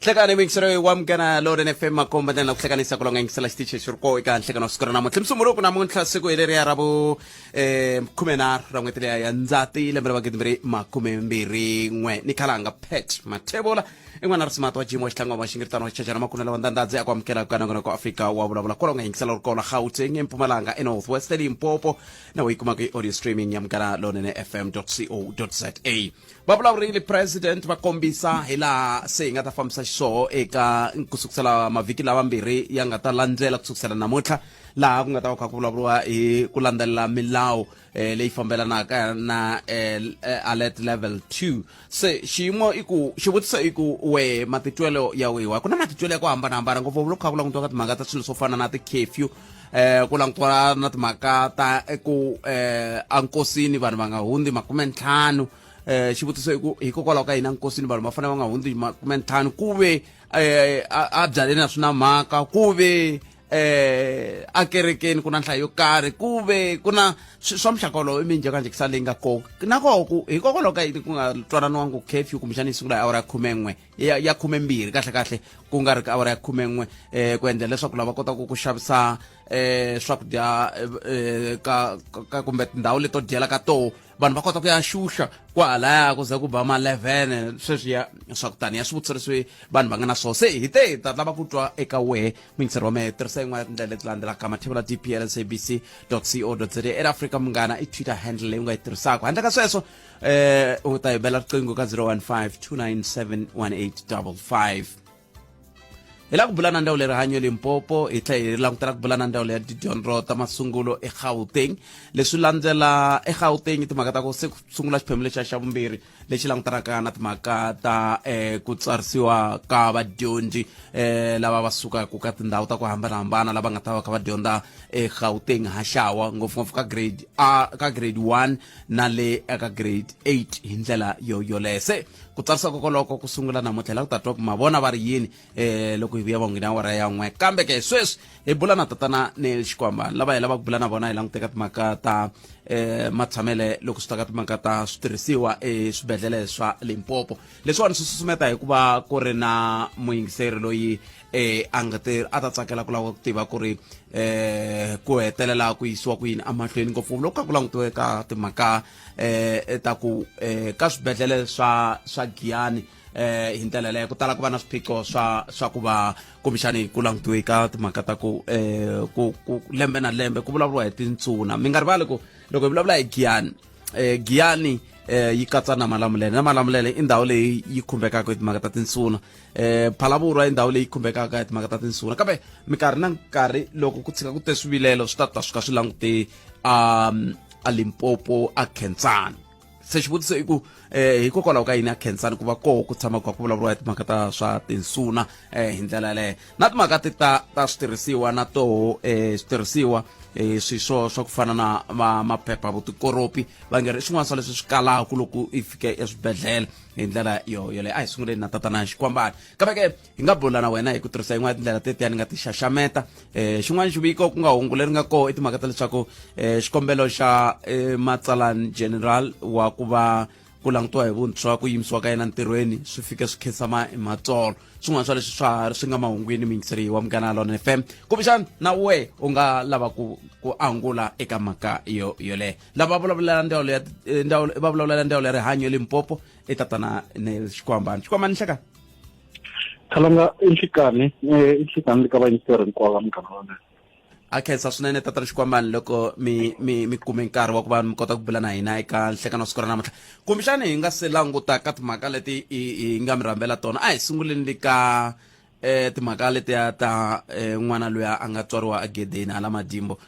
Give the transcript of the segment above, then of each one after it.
Hlekani mixero wa Munghana Lonene FM makomba ndlela ku hlekanisa ku longa yingisela xitichi xi ri koo eka nhlekano wa siku ra namuntlha musumbunuku namuntlha siku hi leriya ra vu 13 ra n'hweti liya ya Ndzati lembe ra magidimbirhi makume mbirhi n'we ni khalanga Pat Mathebula i n'wana ri simato wa jimo wa xitlangwa wa xingiritano wa xichachana makunela wa ndandadzi a ku amukela ka nongonoko Afrika wa vulavula kwala u nga yingisela ri kona Gauteng eMpumalanga eNorth West eLimpopo na u yi kumaka hi audio streaming ya Munghana Lonene FM co za. Va vulavurile president va kombisa hi laha se hi nga ta fambisa xiswoho eka ku sukusela mavhiki lavambirhi ya nga ta landzela ku sukusela namuntlha laha ku nga ta va kha ku vulavuriwa hi ku landzelela milawu leyi fambelanaka na alert level 2. Se xiyimo i ku xivutiso i ku we matitwelo ya wiwa ku na matitwelo ya ku hambanahambana ngopfu loko kha ku langutiwa ka timhaka ta swilo swo fana na ti-curfew ku langutiwa na timhaka ta ku enkosini vanhu va nga hundzi 50. Xivutiso i ku hikokwalaho ka yini enkosini vanhu va fanele va nga hundzi 50 ku ve a byaleni a swi na mhaka ku ve a kerekeni ku na nhlayo yo karhi ku ve ku na swa muxaka wolowo i minjhekanjhekisa leyi nga kona na koho ku hikokwalaho ka yini ku nga twananiwangi ku curfew kumbexana yi sungula hi awara ya 11 ya 12 kahle kahle ku nga ri ka awara ya 11 ku endlela leswaku lava kotaka ku xavisa swakudya ka, ka kumbe tindhawu leto dyela ka toho vanhu va kota ku ya xuxa kwahalaya ku ze ku ba ma 11 sweswiya swa ku taniya swivutiso leswi vanhu va nga na swona se hi te hi ta lava ku twa eka wehe muyingiseri wa mehe tirhisa yin'wana ya tindlela leti landzelaka mathevula dpl sabc co za eAfrika Munghana i Twitter handle leyi u nga yi tirhisaka handle ka sweswo u ta hi bela riqingho ka 015 297 1855. Hi lava ku bula na ndzawulo ya rihanyo Limpopo hi tlhela hi langutela ku bula na ndzawulo ya tidyondzo ta masungulo eGauteng. Leswi landzela eGauteng timhaka ta ku se ku sungula xiphemu lexiya xa vumbirhi lexi langutanaka na timhaka ta ku tsarisiwa ka vadyondzi lava va sukaka ka tindhawu ta ku hambanahambana lava nga ta va kha va dyondza eGauteng haxawa ngopfungopfu ka grade A ka grade 1 na le eka grade 8 hi ndlela yo yoleyo. Se ku tsarisa kokoloko ku sungula namuntlha hi lava ku ta twa ku mavona va ri yini loko hi vuya vangwini awara ya n'we. Kambe ke sweswi hi bula na tatana Neil Xikwambana lava hi lavaka ku bula na vona hi languteka timhaka ta matshamele loko swi ta ka timhaka ta switirhisiwa eswibedhlele swa Limpopo. Leswiwani swi susumeta hikuva ku ri na muyingiseri loyi a nga te a ta tsakela ku lava ku tiva ku ri ku hetelela ku yisiwa ku yini emahlweni ngopfu loko ka ku langutiwe ka timhaka ta ku ka swibedhlele swa Giyani hi ndlela yaleyo ku tala ku va na swiphiqo swa ku va kumbexani ku langutiwe ka timhaka ta ku ku lembe na lembe ku vulavuriwa hi tintsuna. Mi nga rivali ku loko hi vulavula hi Giyani Giyani yi katsa na Malamulele na Malamulele i ndhawu leyi yi khumbekaka hi timhaka ta tinsuna Phalaborwa i ndhawu leyi khumbekaka hi timhaka ta tinsuna kambe minkarhi na nkarhi loko ku tshika ku te swivilelo swi ta ta swi ka swi langute a Limpopo a Khensani. Se xivutiso i ku hikokwalaho ka yini a Khensani ku va koho ku tshama ku vulavuriwa hi timhaka ta swa tinsuna hi ndlela yaleyo na timhaka ti ta switirhisiwa na toho switirhisiwa swiswo swa ku fana na maphepha vutikoropi va nge ri swin'wana swa leswi swi kalaka loko i fike eswibedhlele hi ndlela yo yoleyo. A hi sunguleni na tatana Xikwambana kambe ke hi nga bula na wena hi ku tirhisa yin'wana ya tindlela tetiya ni nga ti xaxameta xin'wana xiviko ku nga hungu leri nga koho i timhaka ta leswaku xikombelo xa matsalani general wa ku va ku langutiwa hi vuntshwa ku yimisiwa ka yena ntirhweni swi fike swi khensama hi matsolo swin'wana swa leswi swa ha swi nga mahungwini muyingiseri wa Munghana Lona FM kumbexana na we u nga lava ku angula eka mhaka yo yoleyo. Lava vulavulela ndzawulo ya ndzawulo va vulavulela ndzawulo ya rihanyo eLimpopo i tatana Neil Xikwambana. Xikwambana nhlekani. Khalanga i nhlikani i nhlikani ka vayingiseri hinkwavo va Munghana Lonene. A khensa swinene tatana Xikwambana loko mi kume nkarhi wa ku va mi kota ku bula na hina eka nhlekano wa siku ra namuntlha. Kumbexana hi nga se languta ka timhaka leti hi nga mi rhambela tona a hi sunguleni le ka timhaka letiya ta n'wana loyi a nga tswariwa egedeni hala Madimbo.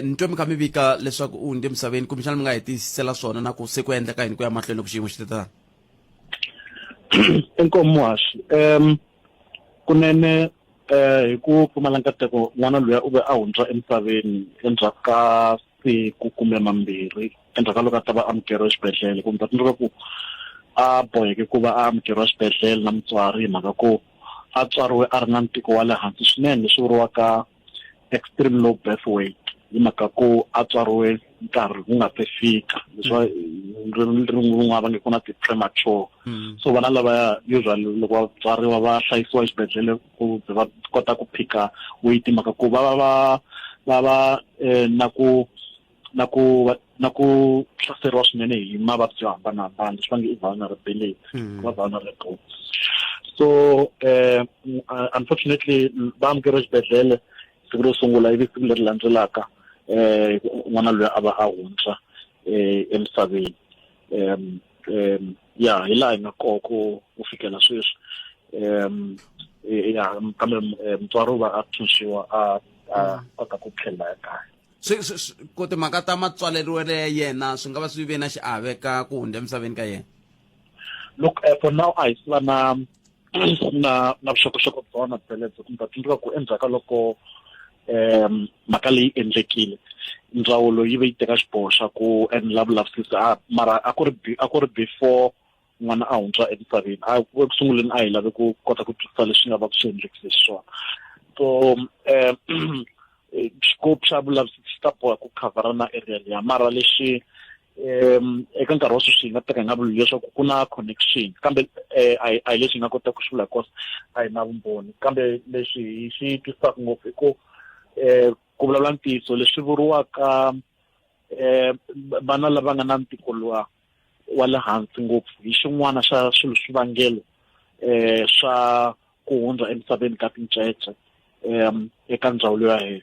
Ni twe mi kha mi vika leswaku u hundze emisaveni kumbexana mi nga hi tiyisisela swona na ku se ku endleka yini ku ya mahlweni loko xiyimo xi te tani? Inkomu muhaxi kunene hi ku pfumala nkateko n'wana luya u ve a hundza emisaveni endzhaku ka siku kumbe mambirhi endzhaku ka loko a ta va amukeriwa exibedhlele kumbe ta tsundzuka ku a boheke ku va a amukeriwa exibedhlele na mutswari hi mhaka ku a tswariwe a ri na ntiko wa le hansi swinene leswi vuriwaka extreme low birth weight. Hi mhaka ku a tswariwe nkarhi wu nga se fika, leswi rin'wana va nge ku na ti-premature. So vana lavaya usually loko va tswariwa va hlayisiwa exibedhlele ku ze va kota ku phika weight, mhaka ku va va va va va na ku na ku na ku hlaseriwa swinene hi mavabyi yo hambanahambana, leswi va nge i vulnerability, va vulnerable. So unfortunately va amukeriwe xibedhlele siku ro sungula, ivi siku leri landzelaka n'wana loyi a va a hundza emisaveni. Ya, hi laha hi nga koho ku fikela sweswi. Ya, kambe mutswari u va a tshunxiwa, a kota ku tlhelela ekaya. Swi ku timhaka ta matswaleriwelo ya yena swi nga va swi ve na xiave ka ku hundza emisaveni ka yena? Look, for now a hi swi va na vuxokoxoko byona byelebyo. Kumbe tsundzuka ku endzhaku ka loko mhaka leyi endlekile, ndzawulo yi ve yi teka xiboho xa ku endla vulavisisi, a mara a ku ri before n'wana a hundza emisaveni. A eku sunguleni a hi lave ku kota ku twisisa leswi nga va ku swi endlekise xiswona. So scope xa vulavisisi xi ta boha ku khavhara na area liya, mara lexi eka nkarhi wa sweswi hi nga teka hi nga vuli leswaku ku na connection, kambe a hi leswi hi nga kota ku swi vula because a hi na vumbhoni. Kambe leswi hi xi twisisaka ngopfu i ku ku vulavula ntiyiso, leswi vuriwaka vana lava nga na ntiko luwa wa le hansi ngopfu hi xin'wana xa swilo swivangelo swa ku hundza emisaveni ka tincece eka ndzawulo ya hina,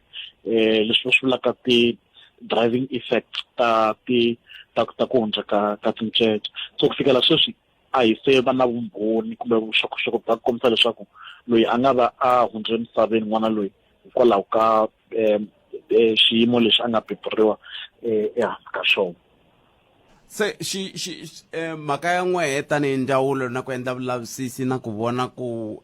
leswi va swi vulaka ti-driving effects ta ti ta ta ku hundza ka tincece. So ku fikela sweswi a hi se va na vumbhoni kumbe vuxokoxoko bya ku kombisa leswaku loyi a nga va a hundze emisaveni n'wana loyi hikwalaho ka xiyimo lexi a nga beburiwa ehansi ka xona. Se xi xi mhaka ya n'wehe tanihi ndzawulo na ku endla vulavisisi na ku vona ku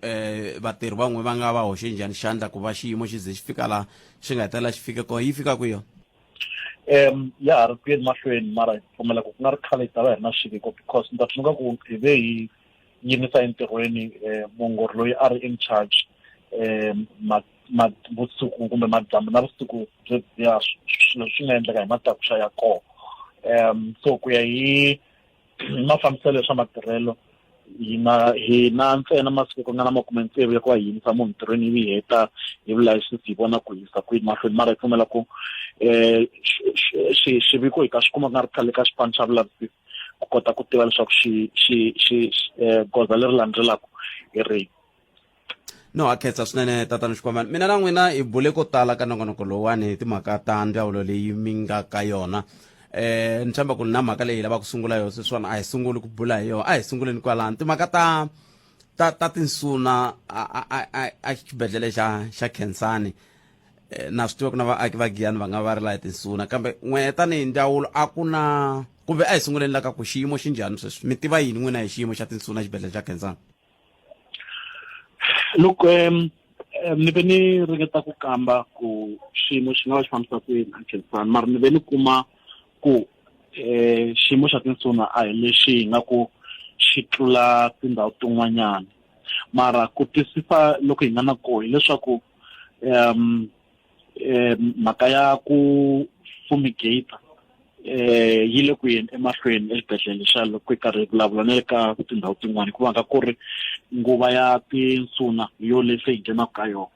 vatirhi van'we va nga va hoxe njhani xandla ku va xiyimo xi ze xi fika laha xi nga hetelela xi fike kona, yi fika ku yona? Ya ha ri ku yeni mahlweni, mara hi pfumela ku ku nga ri khale hi ta va hi ri na xiviko, because ni ta tsundzuka ku hi ve hi yimisa entirhweni muongori loyi a ri in charge ma vusiku kumbe madyambu na vusiku byo biha swilo swi nga endleka hi matakuxa ya kona. So ku ya hi mafambiselo ya swa matirhelo, hi na ntsena masiku ku nga na 60 ya ku va hi yimisa munhu ntirhweni, ivi hi heta hi vulavisisi, hi vona ku yisa kwini mahlweni. Mara hi pfumela ku xiviko hi ta xi kuma ku nga ri khale ka xipano xa vulavisisi, ku kota ku tiva leswaku xi xi xi goza leri landzelaka hi rihi. No, a khensa swinene, tatana Xikwamani. Mina na n'wina hi bule ko tala ka nongonoko lowuwani hi timhaka ta ndzawulo leyi mi nga ka yona. Ni tshemba ku na mhaka leyi hi lavaka ku sungula yona sweswiwani, a hi sunguli ku bula hi yona, a hi sunguleni kwalano. Timhaka ta tinsuna a xibedhlele xa Khensani, na swi tiva ku na vaaki va Giyani va nga va ri la hi tinsuna, kambe n'we tanihi ndzawulo a ku na, kumbe a hi sunguleni la ka ku xiyimo xi njhani sweswi? Mi tiva yini n'wina hi xiyimo xa tinsuna xibedhlele xa Khensani? Loko ni ve ni ringeta ku kamba ku xiyimo xi nga va xi fambisa ku yini a Khensani, mara ni ve ni kuma ku xiyimo xa tinsuna a hi lexi hi nga ku xi tlula tindhawu tin'wanyana. Mara ku twisisa loko hi nga na koho hileswaku mhaka ya ku fumigate yi le ku yeni emahlweni exibedhlele xa loko hi karhi hi vulavula na le ka tindhawu tin'wani, hikuva nga ku ri nguva ya tinsuna yo leyi se hi nghenaka ka yona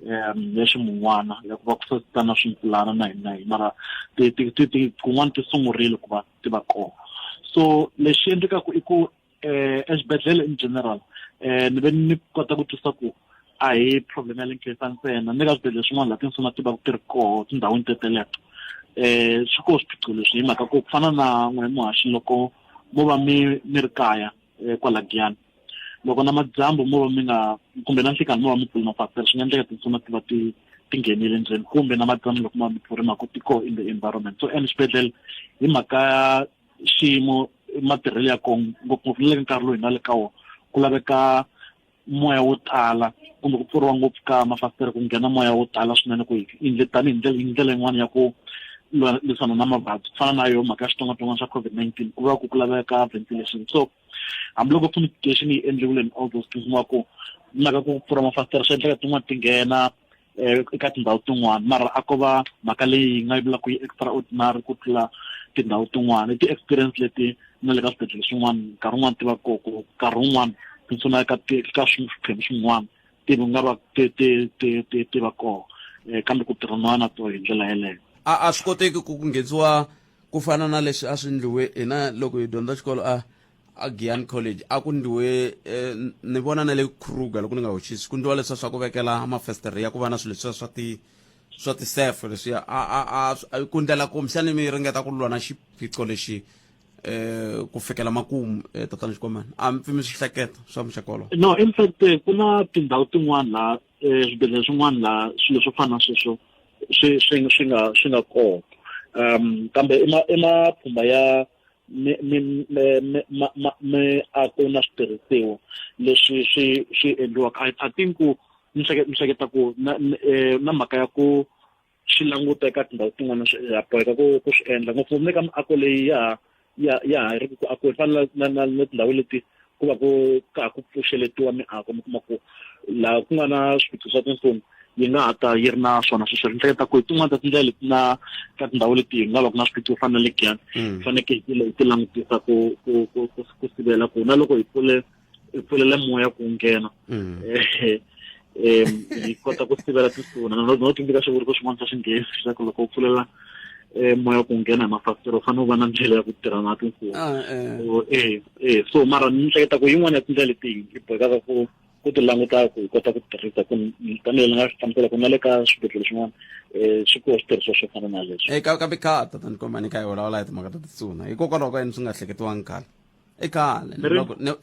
ya ximun'wana, ya ku va ku sasita na swimpfulana na hina na hina, mara ti ti ti ti kun'wana ti sungurile ku va ti va kona. So lexi endlekaka i ku exibedhlele in general, ni ve ni kota ku twisisa ku a hi problem ya le Nkhensani ntsena, ni ka swibedhlele swin'wana laha tinsuna ti va ti ri koho tindhawini teteleto swi koho swiphiqo leswi, hi mhaka ku ku fana na n'we muhaxi, loko mo va mi ri kaya kwala Giyani, loko na madyambu mo va mi nga, kumbe na nhlikani mo va mi pfule mafasitere, swi nga endleka tinsuna ti va ti nghenile ndzeni, kumbe na madyambu loko mo va mi pfuri mhaka ti koho in the environment. So and xibedhlele hi mhaka ya xiyimo matirhelo ya kona, ngopfungopfu na le ka nkarhi lowu hi nga le ka wona, ku laveka moya wo tala kumbe ku pfuriwa ngopfu ka mafasitere ku nghena moya wo tala swinene, ku hi tanihi ndlela hi ndlela yin'wana ya ku lwisana na mavabyi, ku fana na yo mhaka ya xitsongwatsongwana xa COVID-19, ku va ku laveka ventilation. So hambiloko fumigation yi endliwile and all those things, wa ku mhaka ku pfura mafasitere swi endleka tin'wana ti nghena. Eka tindhawu tin'wana, mara a ko va mhaka leyi hi nga yi vulaka ku yi extraordinary ku tlula tindhawu tin'wana. I ti-experience leti na le ka swibedhlele swin'wana nkarhi wun'wana ti va kona, ku nkarhi wun'wana tinsuna ka ka swiphemu swin'wana ti nga va ti ti ti ti ti va kona, kambe ku tirhaniwa na to hi ndlela yeleyo. A swi koteki ku nghenisiwa ku fana na leswi a swi ndliwe hina loko hi dyondza xikolo a Giyani College. A ku ndliwe, ni vona na le Kruger loko ni nga hoxisi, ku ndliwa leswiya swa ku vekela mafestere ya ku va na swilo leswiya swa tisefe leswiya. A ku ndlela kumbexani mi ringeta ku lwa na xiphiqo lexi ku fikela makumu, tatana Xikwemana, a mi pfi mi swi hleketa swa muxaka wolowo? No, in fact ku na tindhawu tin'wana laha, swibedhlele swin'wana laha swilo swo fana na sweswo swi nga kona, kambe i mapfhumba ya miako na switirhisiwa leswi swi endliwaka. I think ku ni hleketa ku na mhaka ya ku swi languta eka tindhawu tin'wana ya boheka ku swi endla, ngopfu na ka miako leyi ya ha ri ku akiwa, fana na tindhawu leti ku va ku ka ha ku pfuxeletiwa miako. Mi kuma ku laha ku nga na swiphiqo swa tinsuna yi nga ha ta yi ri na swona sweswo. Ni hleketa ku hi tin'wana ta tindlela leti na ka tindhawu leti hi nga va ku na swiphiqo swo fana na le Giyani, faneke hi ti langutisa ku sivela ku na loko hi pfulela moya ku nghena, hi kota ku sivela tinsuna. No tsundzuka xivuriso xin'wana xa Xinghezi xa ku loko u pfulela moya ku nghena hi mafasitere, u fanele u va na ndlela ya ku tirha na tinsuna. So mara ni hleketa ku yin'wana ya tindlela leti hi bohekaka ku ti languta ku hi kota ku tirhisa ku tanihi ni nga swi hlamusela ku na le ka swibedhlele swin'wana swi koho switirhisiwa swo fana na leswi. Kambe khale, tatana Komani, ka hi vulavula hi timhaka ta tinsuna, hikokwalaho ka yini swi nga hleketiwangi khale? I khale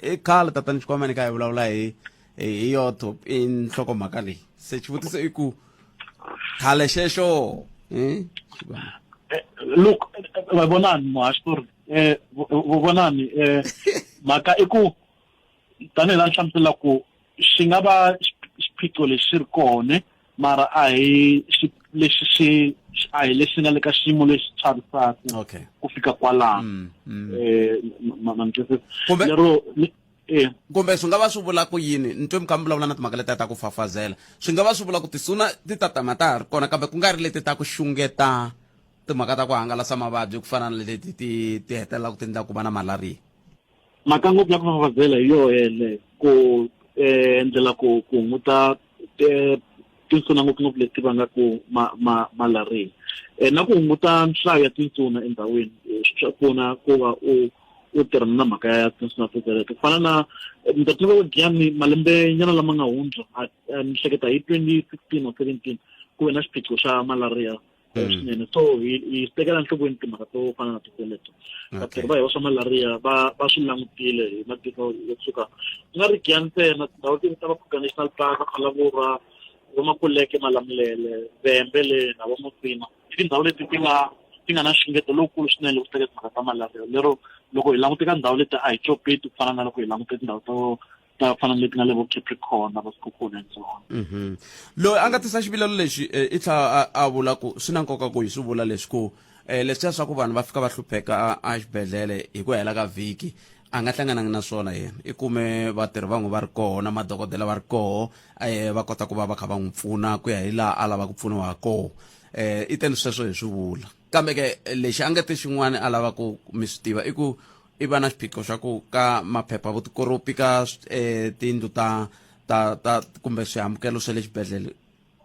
i khale, tatana Xikwamani, ka hi vulavula hi yoto i nhlokomhaka leyi. Se xivutiso i ku khale xexo? Look, vonani muhaxi ku ri vonani, mhaka i ku tanihi laha ni hlamusela ku xi nga va xiphiqo lexi xi ri kona, mara a hi lexi xi a hi lexi nga le ka xiyimo lexi chavisaka ku fika kwalano. Ma ni twisisa? Lero Kumbe swi nga va swi vula ku yini? Ni twe mi kha mi vulavula na timhaka letiya ta ku fafazela. Swi nga va swi vula ku tisuna ti ta tama ta ha ri kona, kambe ku nga ri leti ta ku xungeta timhaka ta ku hangalasa mavabyi ku fana na leti ti hetelelaka ti endla ku va na malaria? Mhaka ngopfu ya ku fafazela hi yoho yeleyo, ku endlela ku hunguta tinsuna, ngopfungopfu leti vangaku malaria, na ku hunguta nhlayo ya tinsuna endhawini. Swa pfuna ku va u tirhana na mhaka ya tinsuna teteleto. Ku fana na mi ta tiva Giyani malembe nyana lama nga hundza, ni hleketa hi 2016 or 17, ku ve na xiphiqo xa malaria swinene. So hi swi tekela enhlokweni timhaka to fana na teteleto. Vatirhi va hina swa malaria va swi langutile hi matiko yo kusuka, ku nga ri Giyani ntsena, tindhawu ti ta va Kruger National Park, Phalaborwa, vo Makuleke, Malamulele, Vhembe le na vo Musina. I tindhawu leti ti nga na nxungeto lowukulu swinene loko swi teka timhaka ta malaria. Lero loko hi languta ka ndhawu leti a hi copeti ku fana na loko hi languta tindhawu to ta fana na leti nga le vo Capricorn na vo Sekhukhune and so on. Loyi a nga tisa xivilelo lexi, i tlhela a vula ku swi na nkoka ku hi swi vula leswi ku leswiya swa ku vanhu va fika va hlupheka a xibedhlele hi ku hela ka vhiki, a nga hlanganangi na swona yena. I kume vatirhi va n'wi va ri koho na madokodela va ri koho, va kota ku va va kha va n'wi pfuna ku ya hi laha a lava ku pfuniwa ha koho. I teni sweswo hi swi vula, kambe ke lexi a nga te xin'wana a lava ku mi swi tiva i ku i va na xiphiqo xa ku ka maphepha vutikoropi ka tiyindlu ta kumbe swihambukelo swa le xibedhlele,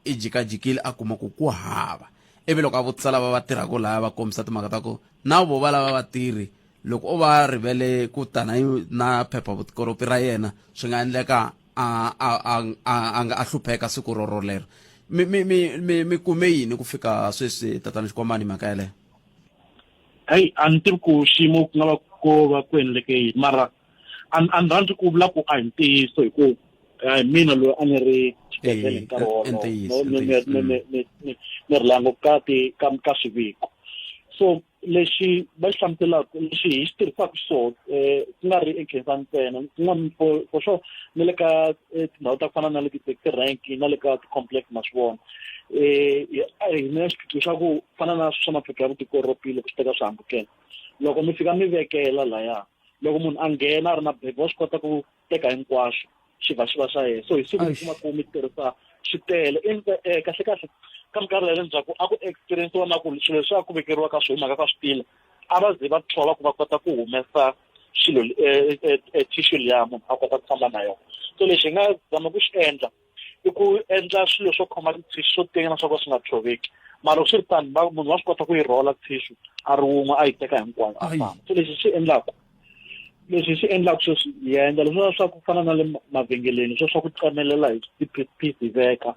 i jikajikile a kuma ku ku hava. Ivi loko a vutisa lava va tirhaka laya, va kombisa timhaka ta ku na vo va lava vatirhi, loko o va rivele ku ta na phepha vutikoropi ra yena, swi nga endleka a nga a hlupheka siku rorolero. Mi kume yini ku fika sweswi, tatana Xikwamani, mhaka yeleyo? Hayi, a ni tivi ku xiyimo ku nga va ko va ku endleke yini, mara a ni rhandzi ku vula ku a hi ntiyiso, hi ku a hi mina loyi a ni ri xibedhlele hi nkarhi wolowo. Ni ri ngopfu ka ti ka swiviko. So lexi va xi hlamuselaka, lexi hi xi tirhisaka xiswona, ku nga ri eKhensani ntsena, kun'wana for sure na le ka tindhawu ta ku fana na le ti-taxi rank na le ka ti-complex, ma swi vona, hi na xiphiqo xa ku fana na swa maphepha ya vutikoropi. Loko swi teka swihambukelo, loko mi fika mi vekela laya, loko munhu a nghena a ri na bag, wa swi kota ku teka hinkwaswo, xi va xa yena. So hi siku mi kuma ku mi tirhisa Swi tele kahle kahle ka minkarhi ya le ndzhaku a ku experience-iwa na ku swilo leswi a ku vekeriwa ka swona hi mhaka ka switila a va ze va tshova ku va kota ku humesa xilo tissue liya munhu a kota ku famba na yona. So lexi hi nga zama ku xi endla i ku endla swilo swo khoma ti-tissue swo tenga na swo ka swi nga tshoveki, mara loko swi ri tano munhu wa swi kota ku yi rhola tissue a ri wun'we a yi teka hinkwayo a famba. So lexi xi endlaku leswi swi endlaka sweswi hi endla leswiya swa ku fana na le mavhengeleni swa swa ku tsemelela hi ti-piece piece hi veka.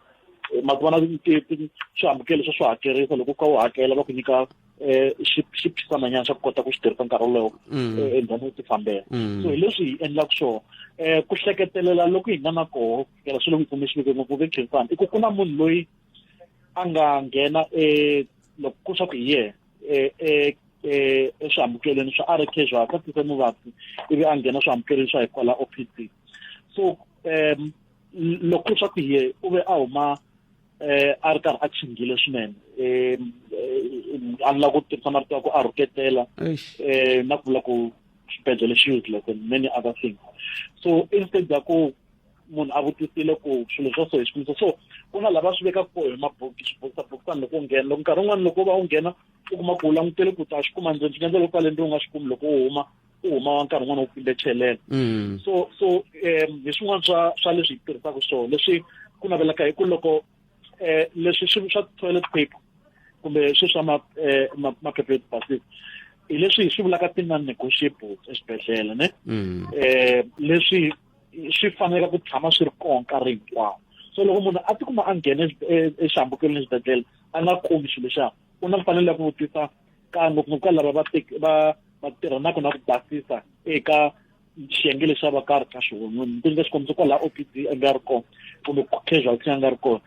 Ma vona swihambukelo swa swo hakerisa, loko u kha u hakela va ku nyika xiphisananyana xa ku kota ku xi tirhisa nkarhi wolowo endhawini yo ti fambela. So hi leswi hi endlaka swona. Ku hleketelela loko hi nga na koho fikela swi le ku kume xiviko ngopfu ve Khensani i ku ku na munhu loyi a nga nghena loko ku swa ku hi yena eswihambukelweni swa a ri casual a tise muvabyi ivi a nghena swihambukelweni swa hi kwala OPD. So loko swa ku hi yena u ve a huma a ri karhi a chingile swinene, a ni lava ku tirhisa marito ya ku a rhuketela na ku vula ku xibedhlele xi useless and many other things. So instead ya ku munhu a vutisile ku swilo swa so hi swi kumisa, so ku na lava swi vekaka koho hi maboki swibokisabokisani loko u nghena, loko nkarhi wun'wani loko u va u nghena u kuma ku u langutele ku ta xi kuma ndzeni, swi nga endla loko kwale ndzi u nga xi kumi, loko u huma u huma nkarhi wun'wani u pfimbe chelela. So so hi swin'wana swa leswi hi tirhisaka swona leswi ku navelaka hi ku loko leswi swi swa toilet paper kumbe swi swa maphepha yo tibasisa hi leswi hi swi vulaka ti-non-negotiables eswibedhlele ne. Leswi swi faneleka ku tshama swi ri kona nkarhi hinkwawo. So loko munhu a tikuma a nghena exihambukelweni exibedhlele a nga kumi xilo lexiya, u na mfanelo ya ku vutisa ka ngopfungopfu ka lava va va va tirhanaka na ku basisa eka xiyenge lexi a va ka ri ka xona. Ni nyika xikombiso, kwalaha OPD a nga ri kona kumbe casualty a nga ri kona,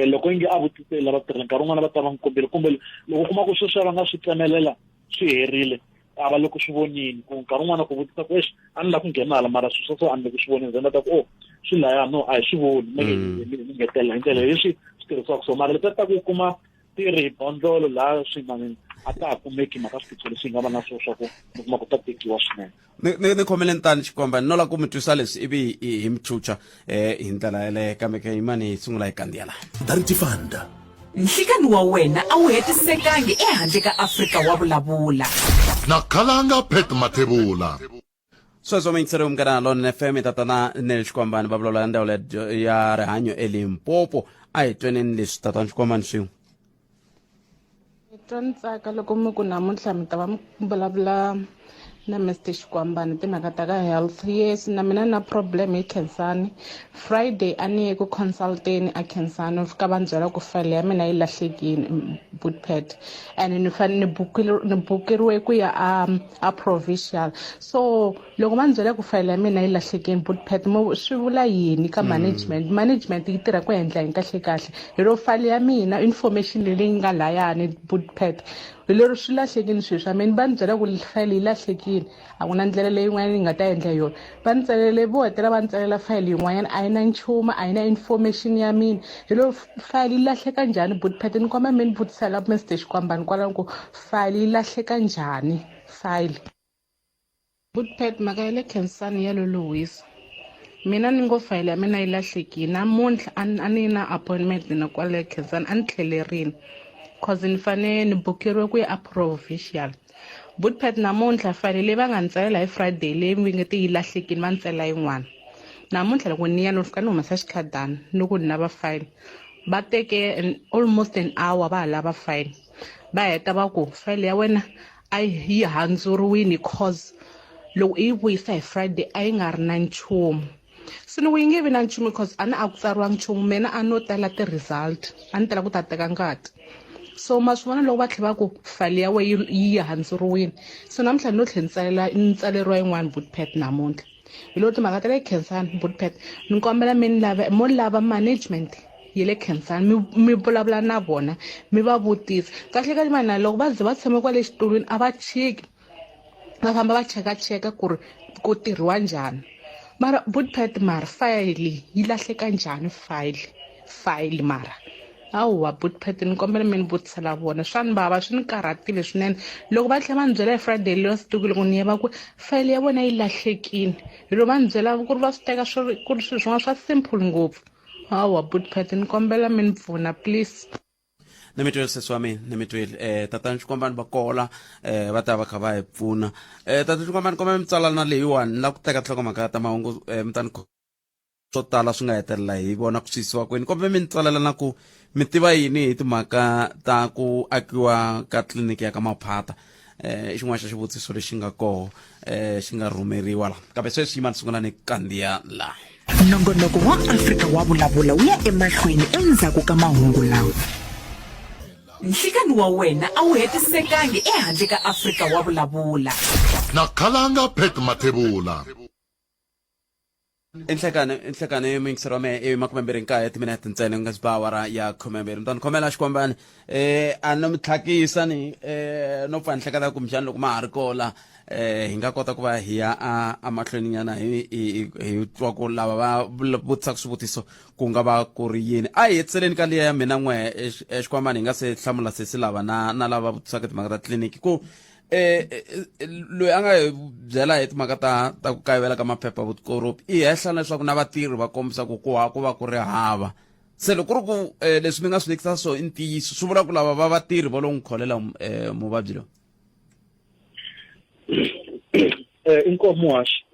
loko inge a vutise lava tirhela nkarhi wun'wana va ta va n'wi kombile, kumbe loko u kuma ku sweswiya va nga swi tsemelela swi herile a va le ku swi vonini, ku nkarhi wun'wana ku vutisa ku exi a ni lava ku nghena hala mara swilo swa so a ni le ku swi vonini, then va ta ku o swi laya no a hi swi voni meke ni ngetelela hi ndlela leswi swi tirhisiwaka. So mara letiya ta ku kuma ti ri bondlolo laha swinanini a ta ha kumeki mhaka swiphiqo leswi hi nga va na swona swa ku mi kuma ku ta tekiwa swinene. Ni khomeleni tani xikomba ni no lava ku mi twisa leswi ivi hi mi chucha hi ndlela yeleyo, kambe ke yimani hi sungula hi kandziya laha. Darity Fund. Nhlikani wa wena a wu hetisekangi ehandle ka Afrika wa vulavula. Na Khalanga Pat Mathebula. Sweswo muyingiseri Munghana Lonene FM, tatana Nel Xikwambani va vulavula ndzawulo ya rihanyo eLimpopo. A hi tweneni leswi tatana Xikwambani swin'we. Ni twa ni tsaka loko mi ku namuntlha mi ta va mi vulavula na Mister Xikwambani timhaka ta ka health. Yes, na mina na problem hi Khensani. Friday a ni ye ku consulteni a Khensani, fika va ni byela ku file ya mina yi lahlekile bootpad, and ni fanele ni ni bukeriwe ku ya a a provincial. So loko va ni byela ku file ya mina yi lahlekile bootpad, mo swi vula yini ka management? Management yi tirha ku endla yini kahle kahle? Hi ro file ya mina information leyi nga layani bootpad, hi lero swi lahlekile swilo swa mina. Va ni byela ku file yi lahlekile, a ku na ndlela leyin'wanyana yi nga ta endla yona. Va ni tsalele, vo hetelela va ni tsalela file yin'wanyana a yi na nchumu, a yi na information ya mina. Hi lero file yi lahleka njhani bootpad? Ni kombela mi ni vutisela Mister Xikwambani kwalano ku file yi lahleka njhani file. Bootpad mhaka ya le Khensani ya lolohisa. Mina ni ngo file ya mina yi lahlekile namuntlha, a ni na appointment na kwale Khensani, a ni tlhelerini cause ni fane ni bukeriwe ku ya a provincial. Bootpad namuntlha file leyi va nga ni tsalela hi Friday leyi mi nge ti yi lahlekile, va ni tsalela yin'wana namuntlha. Loko ni ya no fika ni humesa xikhadana ni ku ni lava file, va teke almost an hour va ha lava file, va heta va ku file ya wena a yi handzuriwini cause loko i yi vuyisa hi Friday a yi nga ri na nchumu. Se ni ku yi nge vi na nchumu cause a ni a ku tsariwangi nchumu, mina a no tela ti-result, a ni tela ku ta teka ngati. So ma swi vona loko va tlhela va ku file ya wena yi handzuriwini. So namuntlha ni lo tlhela ni tsalela ni tsaleriwa yin'wani bootpad namuntlha. Hi loko timhaka ta le Khensani bootpad, ni kombela mi ni lava mo lava management ya le Khensani mi vulavula na vona mi va vutisa kahle kahle mana loko va ze va tshame kwale xitulwini a va chiki va famba va chekacheka ku ri ku tirhiwa njhani. Mara bootpad mara file yi lahleka njhani file file mara hawa bootpad ni kombela mi ni vutisela vona, swa ni vava, swi ni karhatile swinene loko va tlhela va ni byela hi Friday leyo siku loko ni ya va ku file ya vona yi lahlekile. Hi loko va ni byela ku ri va swi teka swi ri ku ri swilo swin'wana swa simple ngopfu. Hawa buti Pat ni kombela mi ni pfuna please. Ni mi twile sesi wa mina, ni mi twile. Tatana Xikwambani va kola va ta va kha va hi pfuna. Tata Xikwambani, kombela mi tsala na leyiwani, ni lava ku teka tinhlokomhaka ta mahungu mi ta ni swo tala swi nga hetelela hi vona ku swi kwini. Kombela mi ni tsalela na ku mi tiva yini hi timhaka ta ku akiwa ka tliliniki ya ka Maphata. I xin'wana xa xivutiso lexi nga koho xi nga rhumeriwa la, kambe sweswi yima ni sungula ni kandziya la. Nongonoko wa Afrika wa Vulavula wu ya emahlweni endzhaku ka mahungu lawa. Nhlikani wa wena a wu hetisekangi ehandle ka Afrika wa Vulavula. Na Khalanga Pat Mathebula. Inhlekani, inhlekani muyingiseri wa mehe, i 29 timinete ntsena ku nga si ba awara ya 12. Mi ta ni khomela Xikwambani, a no mi tlhakisa ni no pfa ni hleketa kumbexani loko ma ha ri kola hi nga kota ku va hi ya a emahlweni nyana hi hi hi twa ku lava va vutisaka swivutiso ku nga va ku ri yini. A hi hetiseleni ka liya ya mina n'we Xikwambani, hi nga se hlamula sesi lava na na lava vutisaka timhaka ta tliliniki ku loyi a nga hi byela hi timhaka ta ta ku kayivela ka maphepha vutikoropi i hehla leswaku na vatirhi va kombisa ku ku ku va ku ri hava. Se loko ku ri ku leswi mi nga swi vekisa swo i ntiyiso, swi vula ku lava va vatirhi va lo n'wi kholela muvabyi loyi? Inkomu haxi.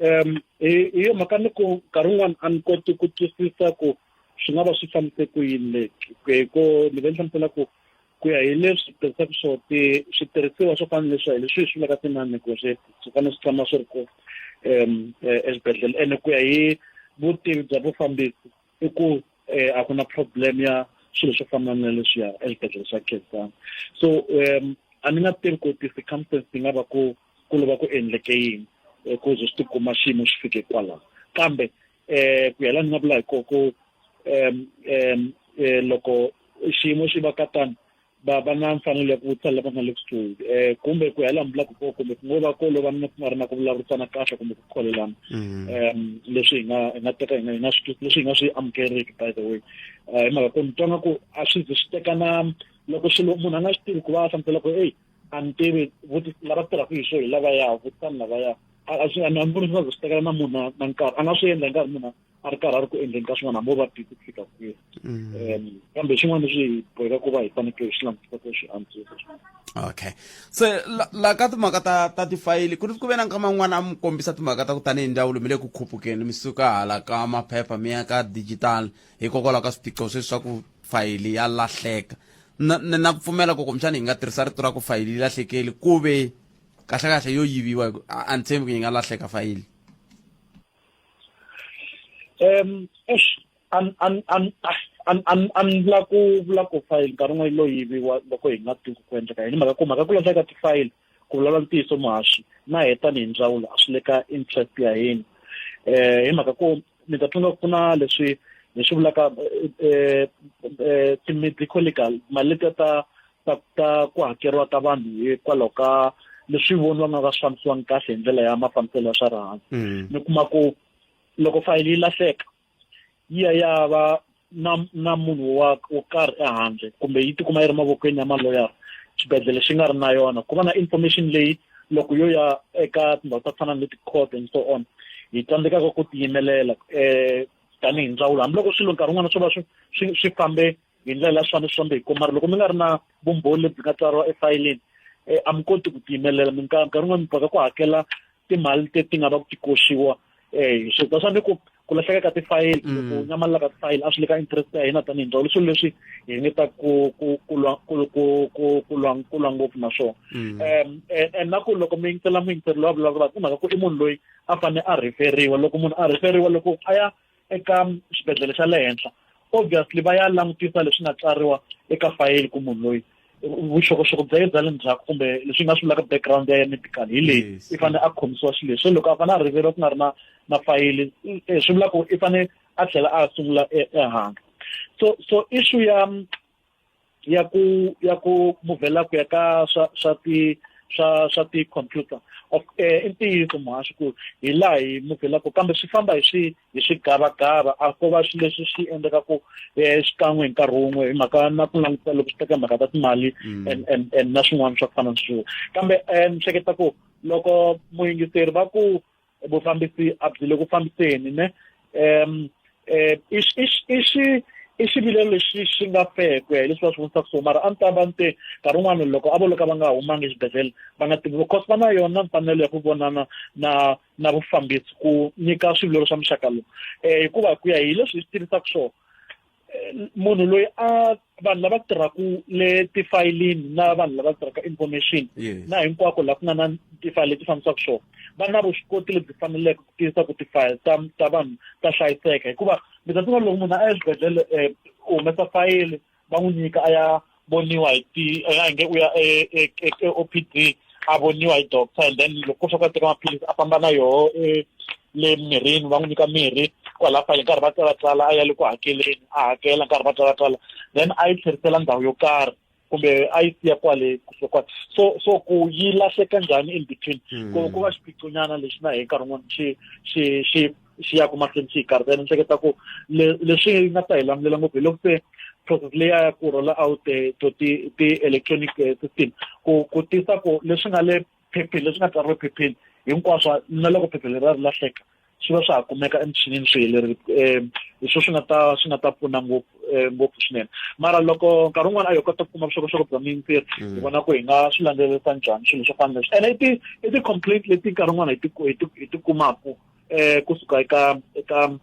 Hi yo mhaka ni ku nkarhi wun'wani a ni koti ku twisisa ku swi nga va swi fambise ku yini le ko ni ve ni hlamusela ku ku ya hi leswi tirhisaka swo ti switirhisiwa swo fana leswi hi leswi hi swi vulaka ti-non-negotiable, swi fanele swi tshama swi ri kona exibedhlele. Ene ku ya hi vutivi bya vufambisi i ku a ku na problem ya swilo swo fana na leswiya exibedhlele xa Khensani. So a ni nga tivi ku ti-circumstance ti nga va ku ku lova ku endleke yini ku ze swi tikuma xiyimo xi fike kwalaho. Kambe ku ya laha ni nga vula hi kona ku loko xiyimo xi va ka tano va va na mfanelo ya ku vutisa lava nga le kusuhi, kumbe ku ya laha mi vulaka kona, kumbe ku ngo va ko lova na ku nga ri na ku vulavurisana kahle kumbe ku kholelana. Leswi hi nga hi nga teka hi nga hi nga swi leswi hi nga swi amukeriki by the way. Hi mhaka ku ni twa nga ku a swi ze swi teka na loko swilo munhu a nga swi tivi ku va a hlamusela ku eyi a ni tivi vuti lava tirhaka hi swo hi lavaya, vutisani lavaya. A swi a ni voni swi nga ze swi tekela na munhu na nkarhi, a nga swi endla hi nkarhi munhu a ri karhi a ri ku endleni ka swin'wana hambi o va busy ku fika kwihi. Kambe xin'wana leswi hi boheka ku va hi fanekele hi swi langutisa ku swi antswisa. Okay, se la ka timhaka ta ta tifayili ku ku ve na nkama wun'wana a mi kombisa timhaka ta ku tanihi ndzawulo mi le ku khupukeni mi suka hala ka maphepha mi ya ka digital hikokwalaho ka swiphiqo sweswi swa ku fayili ya lahleka. Na na ku pfumela ku kumbexana hi nga tirhisa rito ra ku fayili yi lahlekeli ku ve kahlekahle yo yiviwa, a ni tshembi ku yi nga lahleka fayili. Eish, an an an an an an vula ku vula ku fayili nkarhi wun'wana lo yiviwa loko hi nga tivi ku endleka yini. Mhaka ku mhaka ku lahleka tifayili, ku vulavula ntiyiso muhaxi, na hi tanihi ndzawulo a swi le ka interest ya hina. Hi mhaka ku mi ta twa nga ku na leswi hi swi vulaka ti-medical legal, mali letiya ta ta ta ku hakeriwa ka vanhu hikwalaho ka leswi voniwa nga swi fambisiwangi kahle hi ndlela ya mafambiselo ya swa rihanyo. Mi kuma ku loko fayili yi lahleka yi ya ya va na na munhu wa wo karhi ehandle, kumbe yi tikuma yi ri mavokweni ya maloyara, xibedhlele xi nga ri na yona, ku va na information leyi loko yo ya eka tindhawu ta ku fana na ti-court and so on, hi tsandzekaka ku tiyimelela tanihi ndzawulo, hambiloko swilo nkarhi wun'wana swo va swi swi swi fambe hi ndlela ya swona swi fambe hi kona, mara loko mi nga ri na vumbhoni lebyi nga tsariwa efayilini, a mi koti ku tiyimelela. Minkarhi nkarhi wun'wana mi boheka ku hakela timali leti nga va ku ti koxiwa hi swilo ta swa ni ku ku lahleka ka tifayili, ku nyamalala ka tifayili a swi le ka interest ya hina tanihi ndzawulo. Swilo leswi hi ringeta ku ku ku lwa ku ku ku ku lwa ku lwa ngopfu na swona. And na ku loko mi yingisela muyingiseri loyi a vulavulaka, i mhaka ku i munhu loyi a fanele a referiwa. Loko munhu a referiwa, loko a ya eka xibedhlele xa le henhla, obviously va ya langutisa leswi nga tsariwa eka fayili ku munhu loyi vuxokoxoko bya yena bya le ndzhaku, kumbe leswi nga swi vulaka background ya yena medical hi leyi, i fanele a khomisiwa xilo leswi. Se loko a fanele a riveriwa ku nga ri na na fayili, swi vula ku i fanele a tlhela a sungula ehandle. So issue ya ya ku ya ku muvhela ku ya ka swa swa ti swa swa ti-computer of i ntiyiso muhaxi ku hi laha hi muvhelaku, kambe swi famba hi swi hi swigavagava, a ko va swilo leswi swi endleka ku xikan'we hi nkarhi wun'we, hi mhaka na ku langutisa loko swi teka mhaka ta timali and and and na swin'wana swa ku fana na sweswo. Kambe ni hleketa ku loko muyingiseri va ku vufambisi a byi le ku fambiseni ne, um i xi i xivilelo lexi xi nga fair ku ya hi leswi va swi vutisaka swona, mara a ni ta va ni te nkarhi wun'wani loko a vo loko va nga humangi exibedhlele va nga tivi, because va na yona mfanelo ya ku vonana na vufambisi ku nyika swivilelo swa muxaka lowu, hikuva ku ya hi leswi hi swi tivisaka swona, munhu loyi a vanhu lava tirhaka le tifayilini na vanhu lava tirhaka information na hinkwako laha ku nga na tifayili leti fambisaka swona, va na vuswikoti lebyi faneleke ku tiyisa ku tifayili ta vanhu ta hlayiseka, hikuva mi ta tiva loko munhu a ya exibedhlele, u humesa fayili, va n'wi nyika, a ya voniwa hi ti a nge u ya e-OPD, a voniwa hi doctor, and then loko ko swa ku a teka maphilisi, a famba na yoho le mirini, va n'wi nyika mirhi kwala fayili, nkarhi va tsalatsala, a ya le ku hakeleni, a hakela, nkarhi va tsalatsala, then a yi tlherisela ndhawu yo karhi kumbe a yi siya kwale kusuka kwale. So ku yi lahleka njhani in between, ku va xiphiqonyana lexi na hi nkarhi wun'wana xi ya ku mahlweni xi hi karhata. Ni hleketa ku leswi nga ta hi lamulela ngopfu hi loko se process leyi ya ku roll out to ti electronic system ku tisa ku leswi nga le phepheni, leswi nga tsariwa phepheni hinkwaswo, na loko phepha leri ri lahleka, swi va swa ha kumeka emichinini swi helerile. Hi swo swi nga ta pfuna ngopfu, ngopfu swinene. Mara loko nkarhi wun'wana a hi kota ku kuma vuxokoxoko bya mintirho, hi vona ku hi nga swi landzelerisa njhani swilo swo fana leswi. Ene i ti-complaint leti nkarhi wun'wana hi ti kumaku kusuka eka eka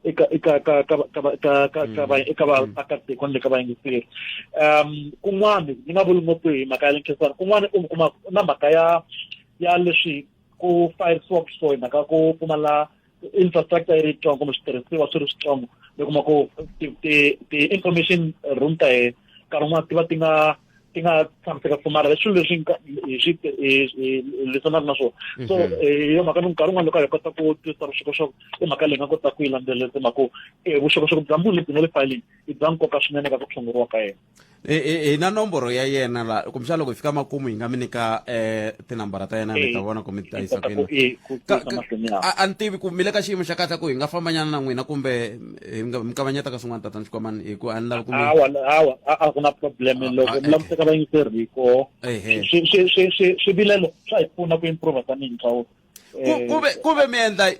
ka ka ka ka ka ka ka eka vaakatiko ni le ka vayingiseri. Kun'wani ni nga vuli ngopfu hi mhaka ya le Nkhensani, kun'wani u kuma na mhaka ya leswi ku fayirisiwaka so hi mhaka ku pfumala infrastructure yi ri yitsongo kumbe switirhisiwa swi ri switsongo. Mi kuma ku ti-information room ta hina nkarhi wun'wana ti va ti nga tshamiseka pfumala leswi swilo leswi hi swi hi lwisanaka na swona. So hi yo mhaka ni nkarhi wun'wana loko hi kota ku twisisa vuxokoxoko, i mhaka leyi nga kota ku yi landzelerisa, mhaka ku vuxokoxoko bya munhu lebyi nga le fayilini i bya nkoka swinene ka ku tshunguriwa ka yena. Hi na nomboro ya yena la, kumbexana loko hi fika makumu hi nga mi nyika tinambara ta yena, mi ta vona ku mi ta yisa kwini. A ni tivi ku mi le ka xiyimo xa kahle ku hi nga fambanyana na n'wina kumbe hi nga mi kavanyeta ka swin'wana, tatana Xikwamani, hi ku a ni lavi ku mi Hawa, hawa, a ku na problem. Loko mi la ku teka vayingiseri hi koho, swivilelo swa hi pfuna ku improve tanihi ndzawulo. Ku ve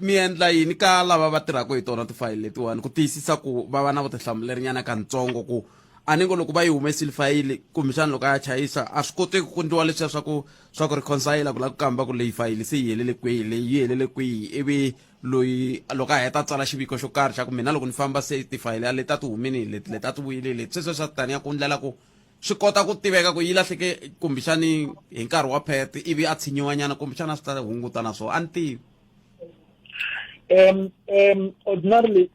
mi endla yini ka lava va tirhaka hi tona tifayili letiwani ku tiyisisa ku va va na vutihlamuleri nyana kantsongo, ku a ni ngo loko va yi humesile fayili, kumbexana loko a ya chayisa, a swi koteki ku ndliwa leswiya swa ku reconcile, ku lava ku kamba ku leyi fayili se yi helele kwihi, leyi yi helele kwihi, ivi loyi loko a heta a tsala xiviko xo karhi xa ku mina loko ni famba se tifayili leti a ti humini, leti a ti vuyile leti, sweswo swa taniya ku ndlela ku swi kota ku tiveka ku yi lahleke kumbexani hi nkarhi wa phet, ivi a tshinyiwanyana, kumbexana swi ta hunguta na swona, a ni tivi. Ordinarily,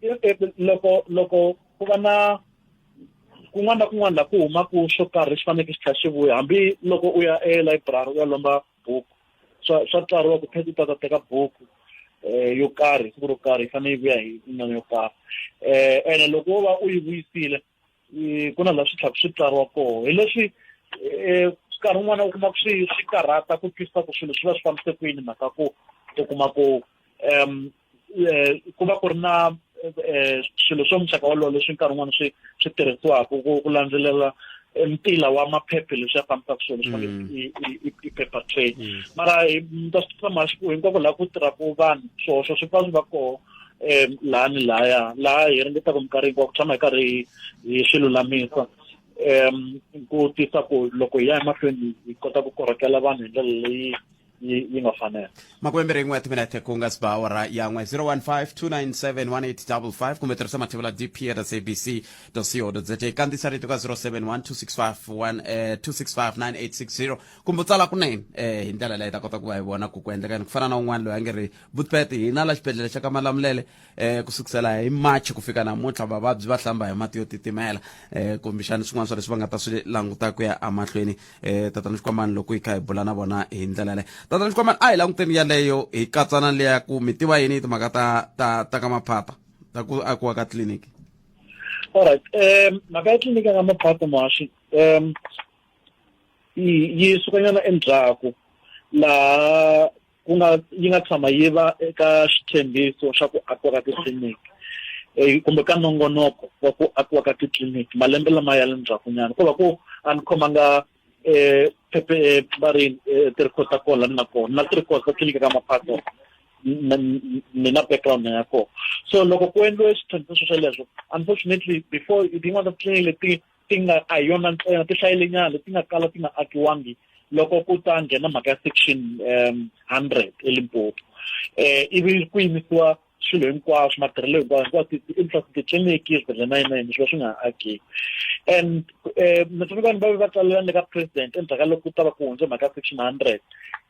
loko ku va na kun'wana na kun'wana laha ku humaku swo karhi, xi fanekele xi tlhela xi vuya. Hambi loko u ya elibrary u ya lomba buku, swa tsariwa ku phet u ta teka buku yo karhi siku ro karhi, yi fanele yi vuya hi inani yo karhi. Ene loko wo va u yi vuyisile, ku na laha swi tlhaka swi tsariwa koho. Hi leswi nkarhi wun'wana u kuma ku swi karhata ku twisisa ku swilo swi va swi fambise ku yini, mhaka ku u kuma ku ku va ku ri na swilo swa muxaka wolowo leswi nkarhi wun'wana swi tirhisiwaka ku landzelela ntila wa maphephe leswi ya fambisaka swilo leswi i paper trail. Mara mi ta swi tiva mhaxi ku hinkwako laha ku tirhaka vanhu, swihoxo swi pfa swi va koho laha ni lahaya, laha hi ringetaka minkarhi hinkwayo ku tshama hi karhi hi swi lulamisa, ku tisa ku loko hi ya emahlweni hi kota ku korhokela vanhu hi ndlela leyi yi nga fanela. 21 ya timinete ku nga si ba awara ya 1, 015 297 1855, kumbe tirhisa mathevula dp at sabc co za. Kandziyisa rito ka 071 265 265 9860, kumbe u tsala kunene hi ndlela leyi ta kota ku va hi vona ku endleka yini. Ku fana na un'wana loyi a nge ri Butpet, hina la xibedhlele xa ka Malamulele, ku sukusela hi March ku fika namuntlha vavabyi va hlamba hi mati yo titimela. Kumbexani swin'wana swa leswi va nga ta swi languta ku ya emahlweni, tatana Xikwamani, loko hi kha hi bula na vona hi ndlela yaleyo. Tatana Xikwamani, a hi languteni yaleyo, hi katsana leya ku mi tiva yini hi timhaka ta ka Maphata ta ku akiwa ka tliliniki? Alright, mhaka ya tliliniki ya ka Maphata, muhaxi, yi sukanyana endzhaku laha ku nga yi nga tshama yi va eka xitshembiso xa ku akiwa ka titliliniki, kumbe ka nongonoko wa ku akiwa ka titliliniki malembe lama ya le ndzhakunyana. Ko va ku a ni khomanga phephe, va ri ti-record ta kona, ni na kona na ti-record ta tliliniki ka Maphato. ni na background ya kona. So loko ku endliwe switshembiso sweleswo, unfortunately before tin'wana ta titliliniki leti ti nga a hi yona ntsena, ti hlayilenyana leti nga kala ti nga akiwangi loko ku ta nghena mhaka ya section 100 eLimpopo, ivi ku yimisiwa swilo hinkwaswo, matirhelo hinkwaswo, hinkwaswo ti-infrastructure, titliliniki, swibedhlele na yini na yini, swi va swi nga ha akeki. And ni tsundzuka vanhu va ve va tsalela le ka president endzhaku ka loko ku ta va ku hundze mhaka ya section 100,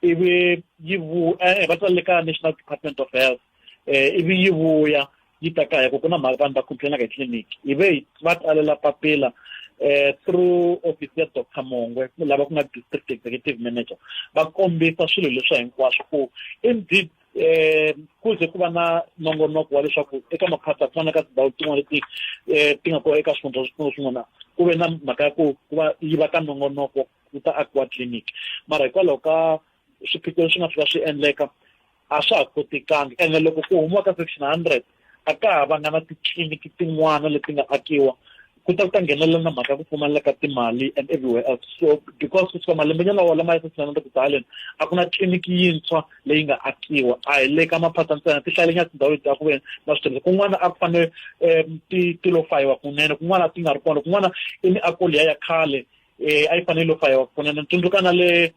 ivi yi vu va tsalele ka National Department of Health, ivi yi vuya yi ta kaya ku ku na mhaka vanhu va complainaka hi tliliniki, hi ve va tsalela papila through office ya Dr Mongwe lava ku nga district executive manager, va kombisa swilo leswi hinkwaswo ku indeed ku ze ku va na nongonoko wa leswaku eka maphata ku fana ka tindhawu tin'wana leti ti nga kona eka swifundza swin'wana swin'wana, ku ve na mhaka ya ku ku va yi va ka nongonoko ku ta akiwa tliliniki, mara hikwalaho ka swiphiqo leswi nga fika swi endleka a swa ha kotekanga. Ene loko ku humiwa ka section 100, a ka ha vanga na titliliniki tin'wana leti nga akiwa, ku ta ku ta nghenelela na mhaka ya ku pfumaleka ka timali and everywhere else. So because kusuka malembenyana lawa lama ya section 100 ku ta haleni, a ku na tliliniki yintshwa leyi nga akiwa. A hi le ka maphata ntsena, ti hlayelenyana tindhawu leti a ku ve na switirhisa, kun'wana a ku fanele ti lo fayiwa kunene, kun'wana a ti nga ri kona, kun'wana i miako liya ya khale a yi fanele yi lo fayiwa kunene. Ni tsundzuka na le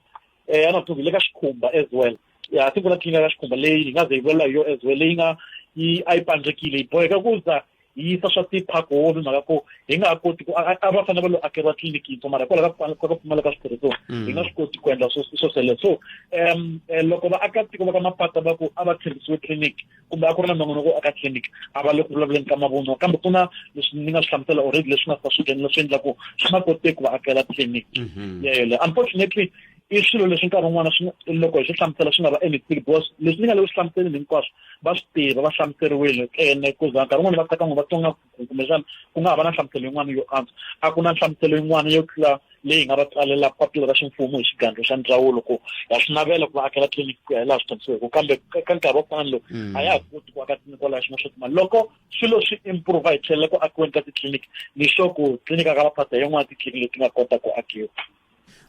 a na le ka Xikhumba as well, ya ti ku na tliliniki ya Xikhumba leyi hi nga ze hi vulavula hi yo as well, leyi nga yi a yi pandzekile, yi boheka ku za yi yisa swa ti-park home, mhaka ku hi nga ha koti ku a va fanele va lo akeriwa tliliniki yintshwa, mara hikwalaho ka ku pfumaleka switirhisiwa hi nga swi koti ku endla swo sweleswo. So loko vaakatiko va ka Mapata va ku a va tshembisiwe tliliniki kumbe a ku ri na nongonoko wo aka tliliniki, a va le ku vulavuleni ka mavunwa, kambe ku na leswi ni nga swi hlamusela already leswi nga fika swi nghenela swi endla ku swi nga koteki ku va akela tliliniki yeleyo. Unfortunately i swilo leswi nkarhi wun'wana swi loko hi swi hlamusela swi nga va endleki, because leswi ni nga le ku swi hlamuseleni hinkwaswo va swi tiva, va hlamuseriwile, ene ku za nkarhi wun'wana va teka va tonga kumbexana ku nga ha va na nhlamuselo yin'wana yo antswa. A ku na nhlamuselo yin'wana yo tlula leyi hi nga va tsalela papila ra ximfumo hi xigandlo xa ndzawulo ku ha swi navela ku va akela tliliniki ku ya hi laha swi tshembisiweke, kambe ka nkarhi wa ku fana ni lowu a ya ha koti ku aka tliliniki kwalaho xiyimo xo timali. Loko swilo swi improve hi tlhelela ku akiweni ka titliliniki, ni sure ku tliliniki a ka Vaphata hi yin'wana titliliniki leti nga kota ku akiwa.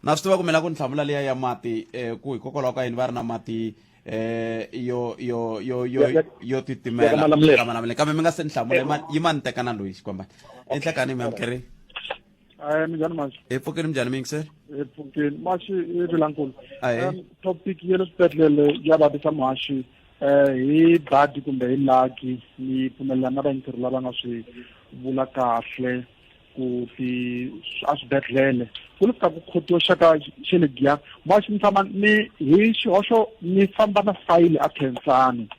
Na swi tiva ku mina ku ni hlamula liya ya mati, ku hikokwalaho ka yini va ri na mati yo yo yo yo yo titimela ka Malamulele, kambe mi nga se ni hlamula, yi ma ni tekana loyi xikwambana enhlekani mi amukeri. Hayi, minjhani Maxi? Hi pfukeni, minjhani miyingiseri? Hi pfukeni Maxi, i Vilankulu. Ahee. Topic ya le swibedhlele ya vavisa muhaxi, hi badi kumbe hi laki, ni pfumelelana na vayingiseri lava nga swi vula kahle ku ti a swibedhlele ku ni fika ku khotiwa xaka xe le Giya. Muhaxi, ni tshama ni hi xihoxo ni famba na fayili a Khensani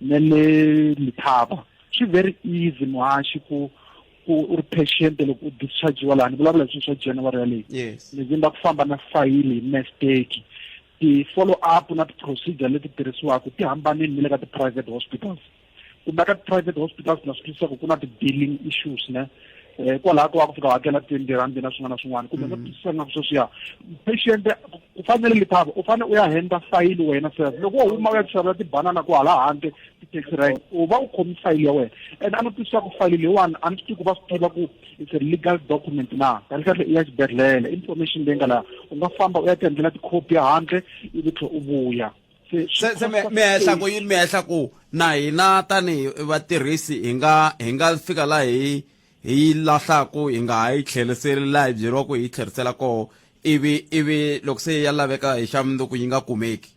ne le Lithaba. Swi very easy muhaxi ku ku u ri patient loko u dischargiwa laha, ni vulavula hi swilo swa January yaleyi. Ni zimba ku famba na fayili hi mistake. Ti-follow up na ti-procedure leti tirhisiwaka ti hambanile ni le ka ti-private hospitals, kumbe ka ti-private hospitals na swi twisisa ku ku na ti-billing issues ne, kwalaho ko va ku fika hakela R20 na swin'wana na swin'wana, kumbe no twisisa nga sweswiya patient ku fanele Lethaba u fanele u ya henda fayili wena self loko wo huma u ya xavela tibanana ku hala handle ti-taxi rank, u va u khomi fayili ya wena, and a no twisisa ku fayili leyiwani a ni swi tivi ku va swi tiva ku it's a legal document na kahle kahle i ya xibedhlele. Information leyi nga laha u nga famba u ya ti endlela tikhopi ya handle ivi tlhe u vuya. Se mi hehla ku yini? Mi hehla ku na hina tanihi vatirhisi hi nga fika laha hi lahlaku, hi nga ha yi tlheriseli laha hi byeriwa ku hi yi tlherisela koho, ivi loko se ya laveka hi xa mundzuku yi nga kumeki?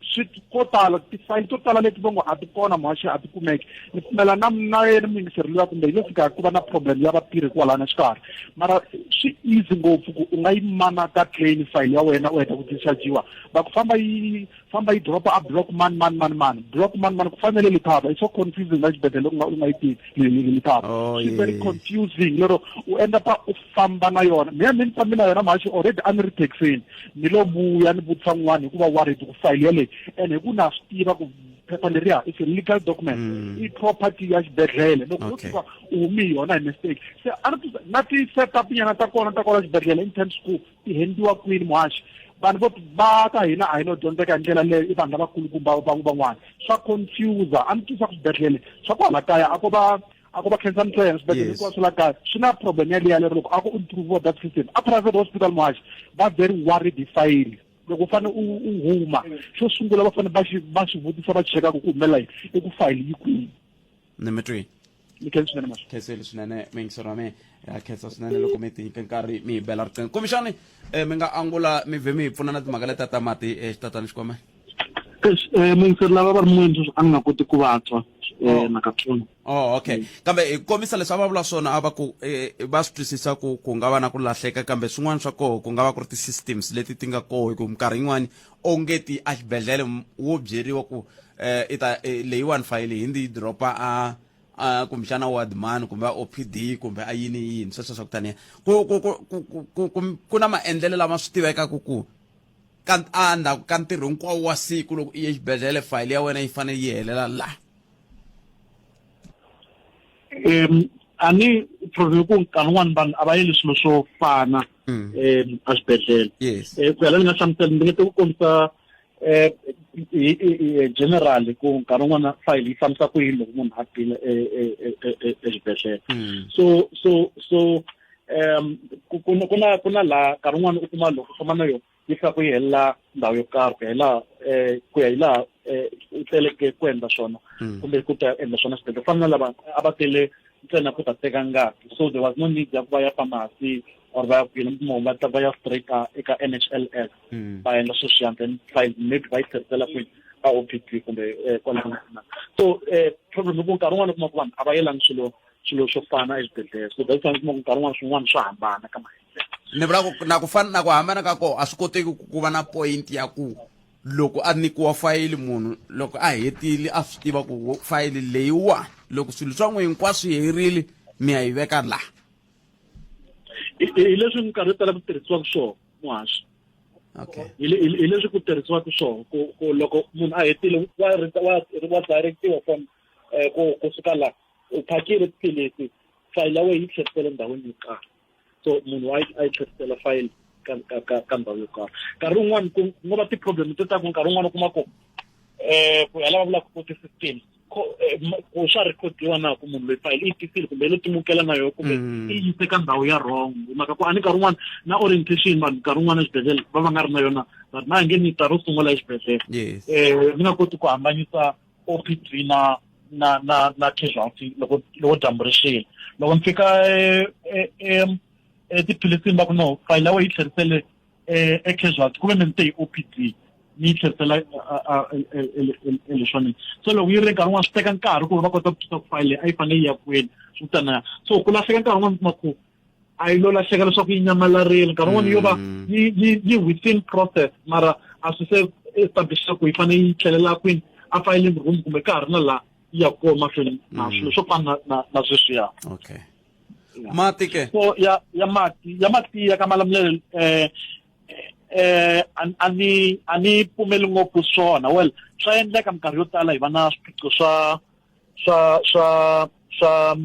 Swi ko tala tifayili to tala leti va ngo a ti kona muhaxi, a ti kumeki. Ni pfumela na yena muyingiseri luya, kumbe yi lo fika ku va na problem ya vatirhi kwalana xikarhi, mara swi easy ngopfu ku u nga yi mana ka claim file ya wena u heta ku dischargiwa, va ku famba yi famba yi dropa a block mani mani mani mani block mani mani ku fanele Lethaba. It's so confusing la xibedhlele u nga yi tivi Lethaba. Swi very confusing lero u endla pa u famba na yona. Mina ni fambi na yona mhaxi already, a ni ri taxini, ni lo vuya ni vutisa n'wana hikuva worried ku file yaleyi, and hi ku na swi tiva ku phepha leriya it's a legal document, i property ya xibedhlele, loko u tshuka u humi hi yona hi mistake. Se a ni na ti-setup nyana ta kona ta kwala xibedhlele in terms ku ti hendiwa kwini muhaxi, vanhu vo va ka hina a hi no dyondzeka hi ndlela leyo, i vanhu lavakulukumba van'wana swa confuse. A ni twisa ku swibedhlele swa kwala kaya a ko va khensa ntsena, swibedhlele hinkwaswo la kaya swi na problem yaliya lero loko a ku improve that system. A private hospital muhaxi va very worried hi fayili. Loko u fanele u huma, xo sungula va fanele va xi va xi vutisa va cheka ku ku humelela yini, i ku fayili yi kwini. Ni mi twini. Ni khensa swinene maswi. Khensile swinene muyingiseri wa mina. Ha khensa swinene loko mi tinyike nkarhi mi hi bela riqingho. Kumbexani eh, mi nga angula mi vhe mi hi pfuna na timhaka leta ta mati eh, xitatana xikwama. Eish, eh, muyingiseri lava va ri moyeni sweswi a ni nga koti ku va twa eh, na katsongo. Oh, okay. Kambe hi kombisa leswi a va vula swona a va ku eh, va swi twisisa ku ku nga va na ku lahleka kambe swin'wana swa koho ku nga va ku ri ti-systems leti ti nga koho hi ku minkarhi yin'wani onge ti a xibedhlele wo byeriwa ku eh, i ta eh, leyiwani fayili hi ndzi yi dropa a a kumbexana ward man kumbe a OPD kumbe a yini yini sweswo swa ku taniya ku ku ku ku ku ku ku na maendlelo lama swi tivekaka ku ka a ndzhaku ka ntirho hinkwawo wa siku loko i ye xibedhlele fayili ya wena yi fanele yi helela la um a ni problem ku nkarhi wun'wani vanhu a va yeli swilo swo fana um a xibedhlele yes um ku ya la ni nga hlamusela ni ringete ku kombisa um generally ku nkarhi wun'wana fayili yi fambisa ku yini loko munhu a tile exibedhlele so so so um ku ku na ku na laha nkarhi wun'wana u kuma loko u famba na yona yi fika ku yi helela ndhawu yo karhi ku ya hi laha um ku ya hi laha um u teleke ku endla swona kumbe ku ta endla swona xibedhlele ku fana na lava a va tele ntsena ku ta teka ngati so there was no need ya ku va ya pharmacy or va ya kwini kuma va ta va ya straight eka N_H_L_S va endla sweswiya then file maybe va yi tlherisela kwini ka O_P_D kumbe kwalano so problem i ku nkarhi wun'wani u kuma ku vanhu a va yelangi swilo swilo swo fana eswibedhlele so that's why u kuma ku nkarhi wun'wani swin'wana swa hambana ka maendlelo. Ni vula ku na ku fana na ku hambana ka koho a swi koteki ku va na point ya ku loko a nyikiwa fayili munhu loko a hetile a swi tiva ku fayili leyiwa loko swilo swa n'we hinkwaswo swi herile mi ya yi veka laha. Hi leswi minkarhi yo tala ku tirhisiwaka swona muhaxi. Okay. Hi leswi ku tirhisiwaka swona ku ku loko munhu a hetile wa wa wa directiwa from ku kusuka la u phakile tiphilisi fayili ya wena yi tlherisele ndhawini yo karhi so munhu a yi tlherisela fayili ka ka ka ka ndhawu yo karhi nkarhi wun'wani ku ngo va ti-problem to ta ku nkarhi wun'wani u kuma ku um ku ya lava vulaka ku ti-systems ku swa rhekhodiwa na ku munhu loyi fayili i yi tisile kumbe yi lo timukela na yona kumbe i yise ka ndhawu ya wrong hi mhaka ku a ni nkarhi wun'wani na orientation vanhu nkarhi wun'wani exibedhlele va va nga ri na yona but na nge ni ta ro sungula exibedhlele um ni nga koti ku hambanyisa OPD na na na na casualty loko loko dyambu ri xile loko ni fika etiphilisini va ku no fayili ya wena yi tlherisele e-casualty ku ve ni te hi OPD ni yi tlherisela leswanini so loko yi ri nkarhi wun'wana swi teka nkarhi ku va kota ku twisa ku fayili a yi fanele yi ya kwini swi tana so ku lahleka nkarhi wun'wana kuma ku a yi lo lahleka leswaku yi nyamalarile nkarhi wun'wana yo va yi yi yi within process mara a swi se establish ku yi fanele yi tlhelela kwini a filing room kumbe ka ha ri na laha yi ya kona mahlweni na swilo swo fana na na sweswiya. Okay, mati ke? So ya ya mati ya mati ya ka Malamulele eh eh a ni a ni pfumeli ngopfu swona. Well, swa endleka minkarhi yo tala hi va na swiphiqo swa swa swa swa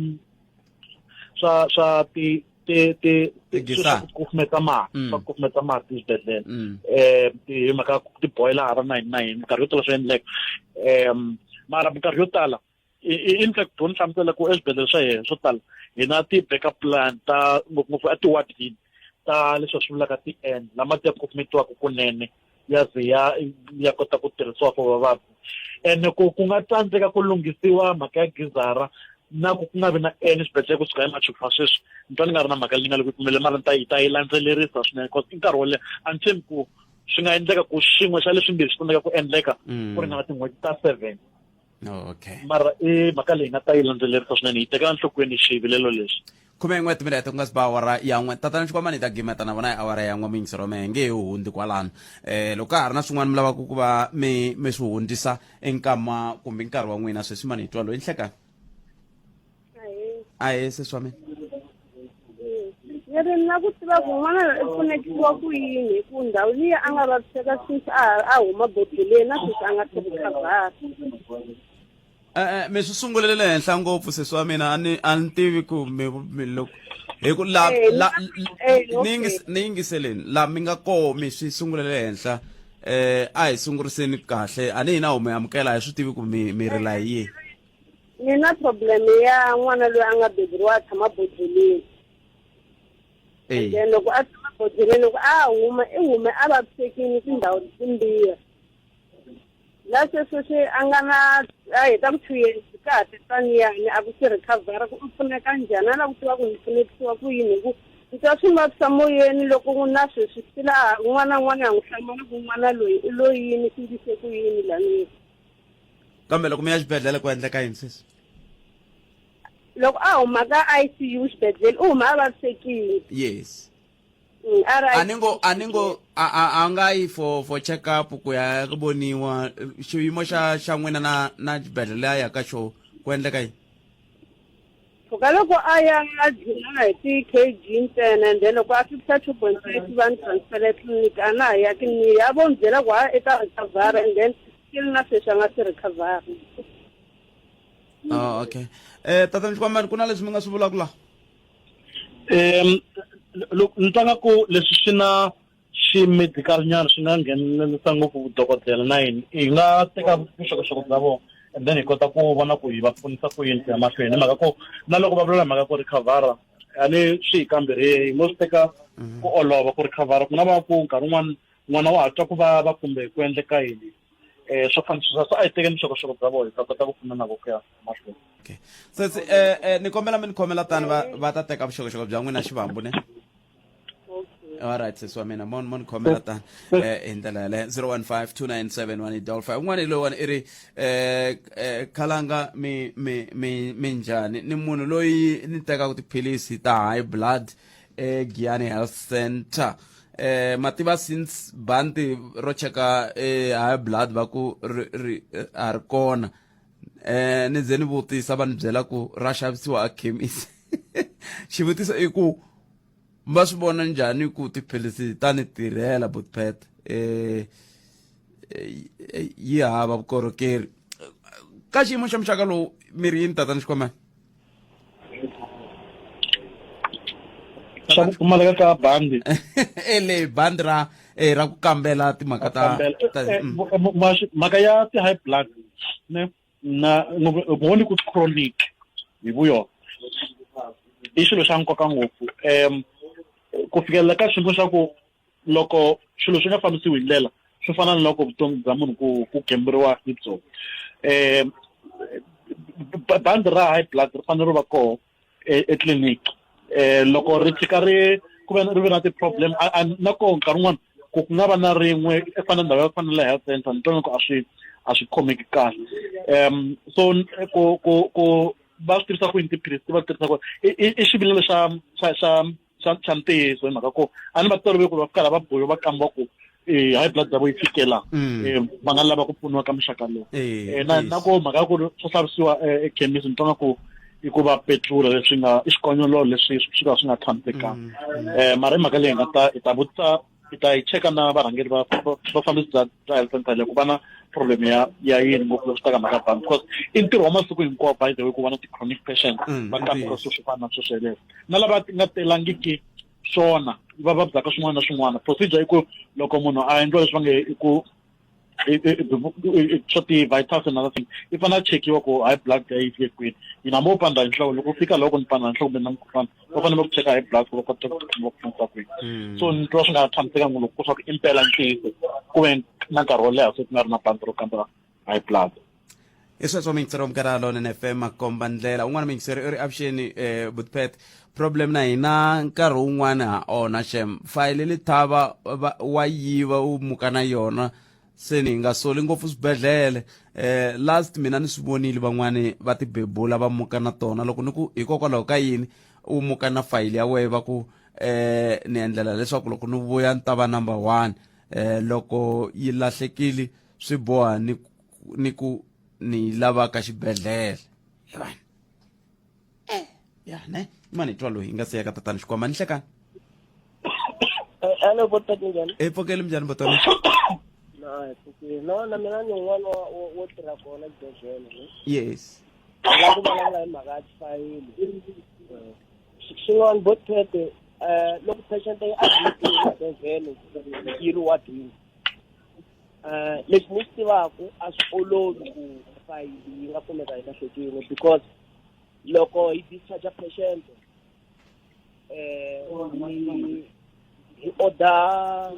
swa swa ti ti ti Tigisa. swa ku kufumeta mati swa ku kufumeta mati eswibedhlele hi mhaka ku ti boilara na yini na yini minkarhi yo tala swa endleka mara minkarhi yo tala in fact do ni hlamusela ku eswibedhlele swa hina swo tala hi na ti-backup plan ta ngopfungopfu etiwadini ta leswi va swi vulaka ti-n lama ti ya kufumetiwaka kunene ya ze ya ya kota ku tirhisiwa for vavabyi. Ene ku ku nga tsandzeka ku lunghisiwa mhaka ya gizara na ku ku nga vi na N xibedhlele kusuka hi March ku fika sweswi, ni twa ni nga ri na mhaka leyi ni nga le ku yi pfumeleni mara ni ta yi ta yi landzelerisa swinene cause i nkarhi wo leha. A ni tshembi ku swi nga endleka ku xin'we xa leswimbirhi swi tsandzeka ku endleka ku ringana tin'hweti ta 7. Okay. Mara i mhaka leyi nga ta yi landzelerisa swinene, hi tekela enhlokweni xivilelo lexi. 11 timinete ku nga si ba awara ya n'we. Tatana Xikwamani hi ta gimeta na vona hi awara ya n'we muyingiseri wa mehe nge he hundzi kwalano. Loko ka ha ri na swin'wana mi lavaka ku va mi mi swi hundzisa enkama kumbe nkarhi wa n'wina sweswi mani hi twa loyi nhlekani. Ahee sesi wa mina. Ni ri ni lava ku tiva ku n'wana loyi u pfunekisiwa ku yini hi ku ndhawu liya a nga vaviseka since a a huma bodleleni na sweswi a nga se rhikhavhara. E-e mi swi sungulele le henhla ngopfu sesi wa mina a ni a ni tivi ku mi mi loko hi ku la Eh, la eh, ni okay. yingis ni yingiseleni la mi nga koho mi swi sungulele henhla eh a hi sunguriseni kahle a ni hina ho mi amukela a hi swi tivi ku mi mi rila hi yini. Ni na problem ya n'wana loyi a nga beburiwa a tshama bodleleni. Eh. Then loko a tshama bodleleni loko a huma i hume a vavisekile tindhawu timbirhi la sweswo se a nga na a heta ku 2 years ka ha titaniyani a ku swi recover ku u pfuneka njhani a lava ku tiva ku ni pfunekisiwa ku yini hi ku ni twa swi vavisa moyeni loko na sweswi swi laha un'wana na un'wana ya n'wi hlamala ku n'wana loyi u lo yini swi ndlise ku yini laniwa. Kambe loko mi ya xibedhlele ku endleka yini sesi? Loko a huma ka ICU xibedhlele u huma a vavisekile. Yes. A ri A ni ngo a ni ngo a a a nga yi for check up ku ya ku voniwa xiyimo xa xa n'wina na na xibedhlele a ya ka xo ku endleka yini? Ka loko a ya a dlula hi ti-kg ntsena and then loko a fikisa 2.5 va ni transfera etliliniki a na ha ya kliniki a vo ni byela ku ha i ta recover and then still na sweswi a nga si recover. Oh, okay. Tata Xikwambani, ku na leswi mi nga swi vulaka laha? Loko ni twa nga ku leswi swi na xi-medical nyana swi nga nghenelerisa ngopfu vudokodela na yini, hi nga teka vuxokoxoko bya vona and then hi kota ku vona ku hi va pfunisa ku yini ku ya mahlweni. Hi mhaka ku na loko va vulavula hi mhaka ku recover-a, a ni swi hi kambirhi hi ngo swi teka ku olova ku recover-a, ku nga va ku nkarhi wun'wani n'wana wa ha twa ku vava kumbe ku endleka yini, swo fana sweswo. So a hi tekeni vuxokoxoko bya vona hi ta kota ku pfuna na vona ku ya mahlweni. Okay. Sesi, ni kombela mi ni khomela tani va ta teka vuxokoxoko bya n'wina xivambu ne? All right, sesi wa mina, mon mon khomela tani hi ndlela yaleyo. 015 297 1855. Un'wana hi loyiwani i ri khalanga mi mi mi mi njhani? Ni munhu loyi ni tekaka tiphilisi ta high blood eGiyani Health Center. Mativa since banti ro cheka high blood va ku ri ri a ri kona. Ni ze ni vutisa va ni byela ku ra xavisiwa a khemisi. Xivutiso i ku va swi vona njhani ku tiphilisi ta ni tirhela Botpet yi hava vukorhokeri ka xiyimo xa muxaka lowu miri yini tatana Xikwamani? Xa ku pfumaleka ka bandi. Ele bandi ra ra ku kambela timhaka ta, ta Mhaka ya ti-high blood ne na ngopfu ni ku chronic hi vuyona i xilo xa nkoka ngopfu, ku fikelela ka xiyimo xa ku loko swilo swi nga fambisiwi hi ndlela swi fana na loko vutomi bya munhu ku gemburiwa hi byona. Bandi ra high blood ri fanele ri va koho etliliniki, loko ri tshika ri ku ve ri ve na ti-problem na koho nkarhi wun'wani ku nga va na rin'we efana ndhawu ya fana na le health center, ni twa ku a swi khomeki kahle. So ku va swi tirhisa ku yini tiphilisi ti va tirhisa ku i xivilelo xa ntiyiso hi mhaka ku a ni va toloveli ku va fika la va bohiwa va kambiwa ku high blood ya vo yi fikela, va nga lava ku pfuniwa ka muxaka lowu. Na ku mhaka ya ku swo xavisiwa ekhemisi ni twa nga ku i ku va petrol leswi nga i xikonyolo leswi swi ka swi nga tshamisekanga, mara i mhaka leyi hi nga ta hi ta vutisa, hi ta yi cheka na varhangeri va vafambisi bya health center leyi ku va na problem ya yini ngopfu loko swi ta ka mhaka bangi, because i ntirho wa masiku hinkwawo by the way ku va na ti-chronic patients va kamberiwa swilo swo fana na sweswo yeleswo na lava nga telangiki swona va vabyaka swin'wana na swin'wana. Procedure i ku loko munhu a endliwa leswi va nge i ku swa ti-vitals and other things, i fanele a chekiwa ku high blood ya yi fike kwini. Hina hambi wo pandza hi nhloko, loko u fika loko ni pandza hi nhloko kumbe na mukhuhlwana, va fanele va ku cheka high blood ku va kota ku va ku pfunisa kwini. So ni twa swi nga tshamisekanga loko ku swa ku i mpela ntiyiso ku ve na nkarhi wo leha se ku nga ri na bandi ro kamba high blood. Hi sweswo miyingiseri wa Munghana Lonene FM makomba ndlela. Un'wana miyingiseri u ri avuxeni, Butpet, problem na hina nkarhi wun'wani ha onha xem fayele lithava wa yiva u muka na yona, se ni nga soli ngopfu swibedhlele. Last mina ni swi vonile van'wani va tibebula va muka na tona, loko ni ku hikokwalaho ka yini u muka na fayili ya wehe, va ku ni endlela leswaku loko ni vuya ni ta va number 1, loko yi lahlekile swi boha ni ku ni yi lava ka xibedhlele. Vanhu ya ne mani twa loyi hi nga siya ka tatana Xikwama ni hlekani. Hello, Botani, njhani? E pfokeli, minjhani Botani? Na, hi pfukile. No, na mina ni un'wana wo tirha kona xibedhlele. Ne? Yes. Ni lava ku vulavula hi mhaka ya tifayili. Xin'wana Botete, loko patient yi admit xibedhlele yi ri wadini, lexi ni xi tivaku a swi olovi ku fayili yi nga kumeka yi lahlekile, because loko hi discharge patient um hi order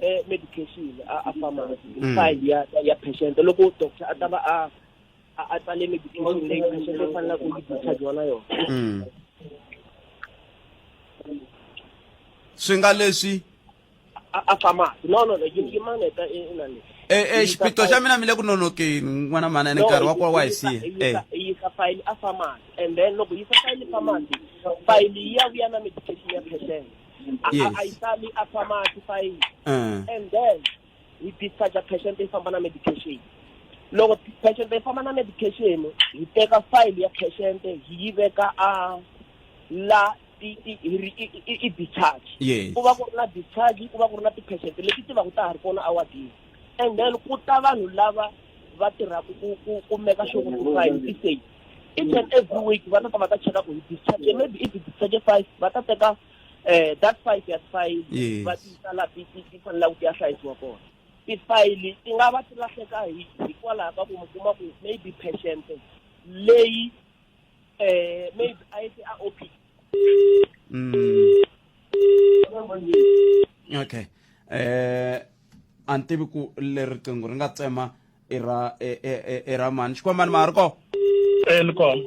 eh, medication a pharmacy file ya ya patient loko doctor a ta va a a tsale medication leyi patient yi faneleke ku yi discharge na yona. Swi nga leswi a pharmacy no no no yimani heta inani. Eh eh xiphiqo xa mina mi le ku nonokeni n'wana mhani ene nkarhi wa kwa wa hi siya. Eh yisa file a pharmacy and then loko yisa file pharmacy file yi ya vuya na medication ya patient. A yi sali a pharmacy file. And then hi discharge patient yi famba na medication. Loko patient yi famba na medication hi teka file ya patient hi yi veka a la i discharge. Yes. Ku va ku ri na discharge, ku va ku ri na ti-patient leti ti va ku ta ha ri kona awadini. And then ku ta vanhu lava va tirhaka ku ku ku make sure ku ti-file ti safe. Each and every week va ta ta va ta cheka ku hi discharge maybe if hi discharge 5 va ta teka that 5 ya ti-file va ti yisa laha ti ti ti fanelaka ti ya hlayisiwa kona. Ti-file ti nga va ti lahleka hi hikwalaho ka ku mi kuma ku maybe patient leyi maybe a yi a OP. Okay. A ni tivi ku leri riqingho ri nga tsema i ra i ra mani. Xikwambani ma ha ri kona? Eh ni kona.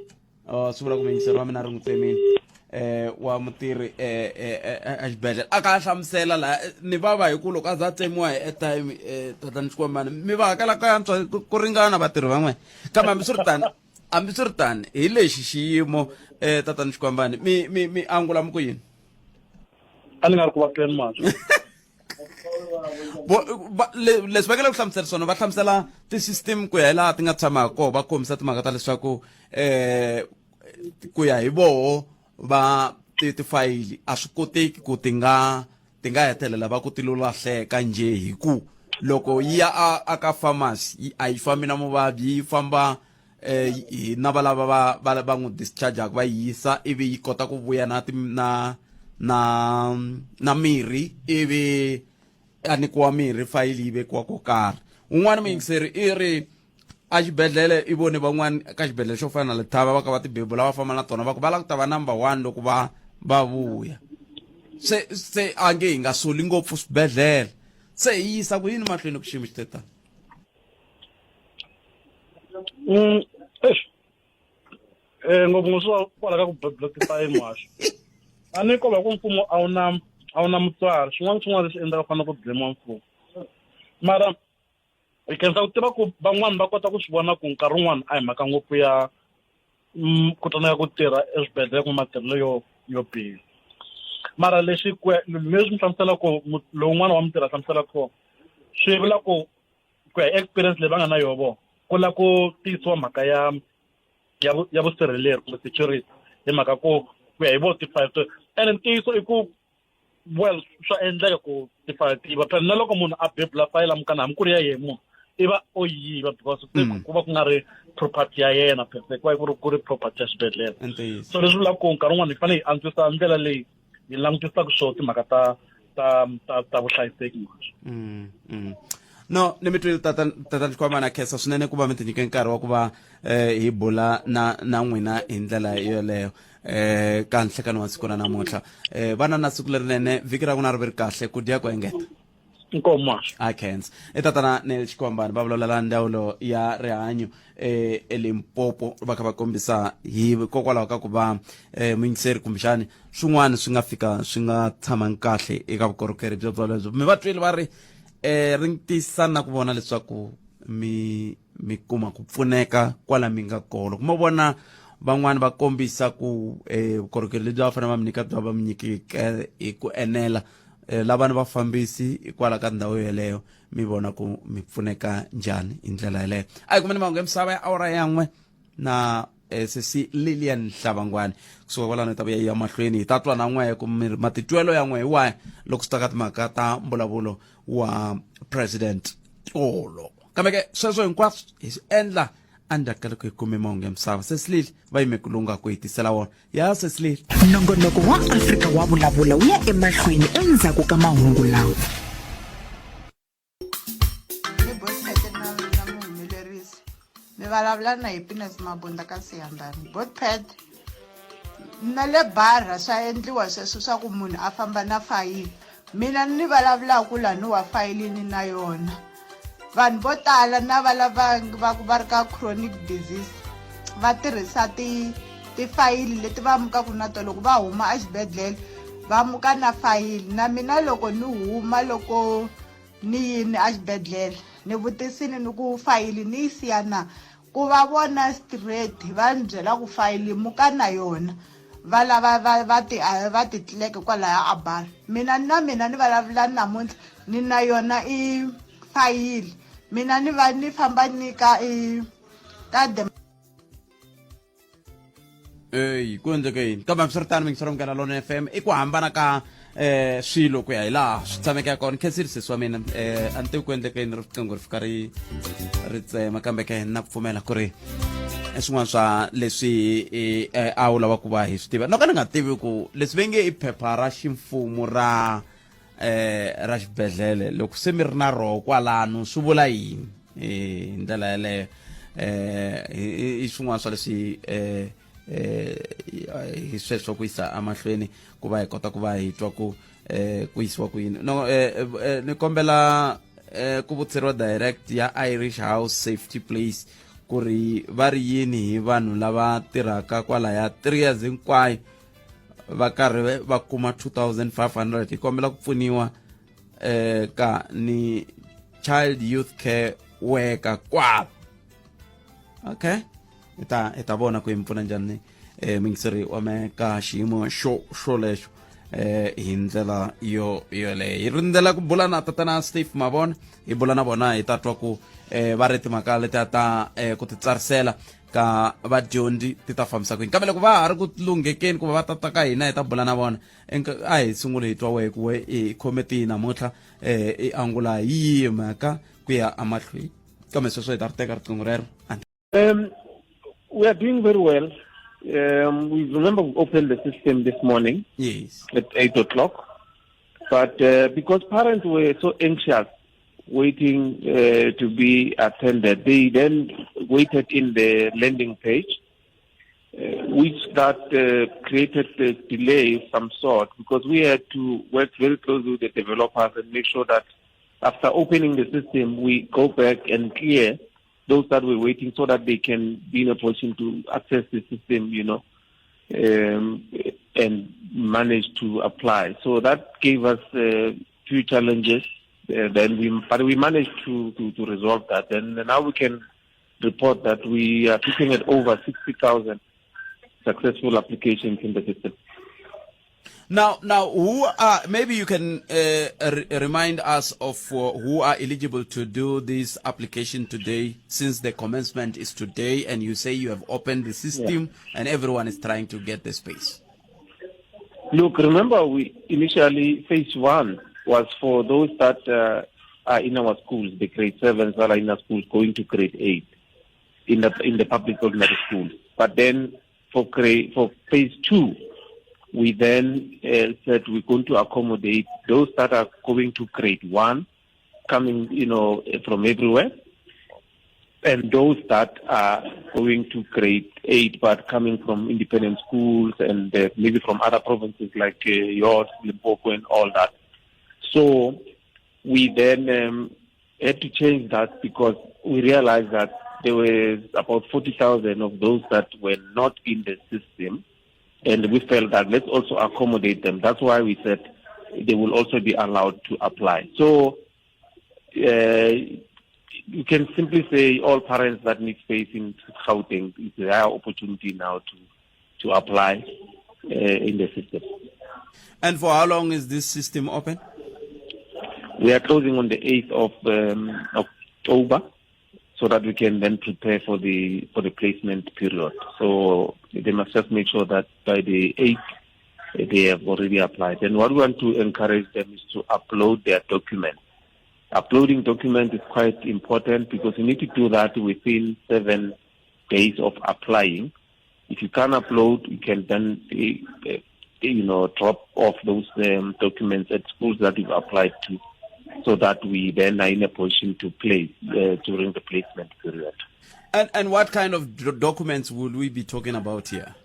Oh swi vula ku muyingiseri wa mina ri n'wi tsemile. Wa mutirhi a xibedhlele a ka a hlamusela laha ni vava hi ku loko a za a tsemiwa hi airtime tatana Xikwambani mi va hakela ka antswa ku ringana vatirhi va n'wina kambe hambiswiritano hambiswiritano hi lexi xiyimo tatana Xikwambani mi mi mi angula mi ku yini? A ni nga ri ku va tweni mali. Leswi va nga le ku hlamusela swona va hlamusela ti-system ku ya hi laha ti nga tshama ha kona va kombisa timhaka ta leswaku ku ya hi voho va tifayili a swi koteki ku ti nga ti nga hetelela va ku ti lo lahleka njhe hi ku loko yi ya a ka pharmacy a yi fambi na muvabyi yi famba hi na va lava va va va n'wi discharge-aka va yi yisa ivi yi kota ku vuya na na na na mirhi ivi a nyikiwa mirhi fayili yi vekiwa ko karhi. Un'wana muyingiseri i ri a xibedhlele i vone van'wana ka xibedhlele xo fana na Lethaba va ka va tibebula va famba na tona va ku va lava ku ta va number 1 loko va va vuya. Se se a nge hi nga soli ngopfu swibedhlele se hi yisa ku yini mahlweni ku xiyimo xi te tani? Eish. Ngopfungopfu swa kwala ka ku bebula tifayili muhaxi. A ni ko va ku mfumo a wu na a wu na mutswari xin'wana na xin'wana lexi endlaka fanele ku blame-iwa mfumo. Mara hi khensa ku tiva ku van'wani va kota ku swi vona ku nkarhi wun'wani a hi mhaka ngopfu ya ku tsandzeka ku tirha eswibedhlele kumbe matirhelo yo yo biha. Mara lexi ku leswi mi hlamusela ku lowun'wana wa mutirhi a hlamusela kona swi vula ku ku ya hi experience leyi va nga na yona vona ku lava ku tiyisiwa mhaka ya ya ya vusirheleri kumbe security hi mhaka ku ku ya hi vo ti-file to ene ntiyiso i ku well swa endleka ku ti-file ti yiva phela na loko munhu a bebula fayila mukana hambi ku ri ya yena munhu i va o yiva because se ku va ku nga ri property ya yena per se ku va ku ri ku ri property ya xibedhlele. So leswi vulaka ku nkarhi wun'wani hi fanele hi antswisa ndlela leyi hi langutisaka swona timhaka ta ta ta ta vuhlayiseki mhaka. No ni mi twile tata tata Xikwamana na khensa swinene ku va mi tinyike nkarhi wa ku va hi bula na na n'wina hi ndlela yoleyo ka nhlekani wa siku ra namuntlha. Vana na siku lerinene vhiki ra n'wina ri ve ri kahle ku dya ku engeta. Inkomu Masha. A khensa. I tatana Neil Xikwambani va vulavula ndzawulo ya rihanyo eLimpopo va kha va kombisa hi kokwalaho ka ku va muyingiseri kumbexani swin'wana swi nga fika swi nga tshamangi kahle eka vukorhokeri byo byolebyo. Mi va twile va ri ringetisa na ku vona leswaku mi mi kuma ku pfuneka kwala mi nga kona. Loko mo vona van'wani va kombisa ku vukorhokeri lebyi va fanele va mi nyika bya va mi nyikeke hi ku enela lavani vafambisi hikwalaho ka ndhawu yeleyo mi vona ku mi pfuneka njhani hi ndlela yeleyo. A hi kumeni mahungu ya misava ya awara yan'we na sesi Lilian Hlabangwani kusuka kwalano hi ta vuya yi ya mahlweni hi ta twa na n'we ku mi matitwelo ya n'we hi wahi loko swi ta ka timhaka ta mbulavulo wa president Tolo. Kambe ke sweswo hinkwaswo hi swi endla endzhaku ka loko hi kume mahungu ya misava. Sesi Lili va yime ku lungha ku hi tisela wona. Ya sesi Lili. Nongonoko wa Afrika wa Vulavula wu ya emahlweni endzhaku ka mahungu lawa. Ni Botpet na na muhumelerisi mi vulavula na Happiness Mabunda ka Siyandhani. Botpet Na le barha swa endliwa sweswo swa ku munhu a famba na fayili. Mina ni vulavulaku laniwa fayili ni na yona. Vanhu vo tala na va lava va ku va ri ka chronic disease va tirhisa ti tifayili leti va mukaku na tona loko va huma exibedhlele va muka na fayili na mina loko ni huma loko ni yini exibedhlele ni vutisini ni ku fayili ni yi siya na ku va vona straight va ni byela ku fayili muka na yona va lava va va ti va ti tlileke kwalaya a bar mina na mina ni vulavula namuntlha ni na yona i fayili mina ni va ni famba ni ka i ka the eyi ku endleke yini kambe hambiswiritano mingisero munghana lona fm i ku hambana ka eh swilo ku ya hi laha swi tshameke ya kona khensile sesi wa mina eh a ni tivi ku endleke yini riqingho ri fika ri ri tsema kambe ke na ku pfumela ku ri i swin'wana swa leswi eh, a wu lava ku va hi swi tiva no ka ni nga tivi ku leswi ve nge i phepha ra ximfumo ra eh ra xibedhlele loko se mi ri na roho kwalano swi vula yini eh hi ndlela yeleyo eh i swin'wana swa leswi eh eh hi sweswo ku yisa emahlweni ku va hi kota ku va hi twa ku eh ku yisiwa ku yini no eh, eh ni kombela eh ku vutiseriwa direct ya Irish House Safety Place ku ri va ri yini hi vanhu lava tirhaka kwalaya 3 years hinkwayo va karhi va kuma 2500 hi kombela ku pfuniwa eh ka ni child youth care worker kwala okay hi ta hi ta vona ku hi mi pfuna njhani eh mingiseri wa me ka xiyimo xo xolexo eh hi ndlela yo yoleyo hi rindzela ku bula na tatana Steve Mavona hi bula na vona hi ta twa ku eh va ri timhaka letiya ta eh, ku titsarisela ka vadyondzi ti ta fambisa ku yini kambe loko va ha ri ku lunghekeni ku va va tata ka hina hi ta bula na vona a hi sungule hi twa wehe ku we i khome tihi namuntlha um i angula hi yihi mhaka ku ya emahlweni kambe sweswo hi ta ri teka riqingho rero Um, we are doing very well. Um, we remember we opened the system this morning yes. at 8 o'clock. But uh, because parents were so anxious waiting uh, to be attended, they then waited in the landing page, uh, which that uh, created a delay of some sort because we had to work very closely with the developers and make sure that after opening the system, we go back and clear those that were waiting so that they can be in a position to access the system, you know, um, and manage to apply. So that gave us a few challenges. Uh, then we, but we managed to, to, to resolve that. And now we can report that we are looking at over 60,000 successful applications in the system. Now, now, who are maybe you can uh, re remind us of uh, who are eligible to do this application today, since the commencement is today, and you say you have opened the system yeah. and everyone is trying to get the space. Look, remember we initially phase one was for those that uh, are in our schools, the grade sevens that are in our schools going to grade eight in the in the public ordinary schools. But then for grade, for phase two, we then uh, said we're going to accommodate those that are going to grade one, coming, you know, from everywhere, and those that are going to grade eight but coming from independent schools and uh, maybe from other provinces like uh, yours, Limpopo, and all that. So we then um, had to change that because we realized that there were about 40,000 of those that were not in the system. And we felt that let's also accommodate them. That's why we said they will also be allowed to apply. So uh, you can simply say all parents that need space in Gauteng, it's their opportunity now to, to apply uh, in the system. And for how long is this system open? We are closing on the 8th of um, October so that we can then prepare for the for the placement period. So they must just make sure that by the 8th they have already applied. And what we want to encourage them is to upload their documents. Uploading documents is quite important because you need to do that within seven days of applying. If you can't upload, you can then, eh, eh, you know, drop off those um, documents at schools that you've applied to so that we then are in a position to place uh, during the placement period. And, and what kind of documents will we be talking about here?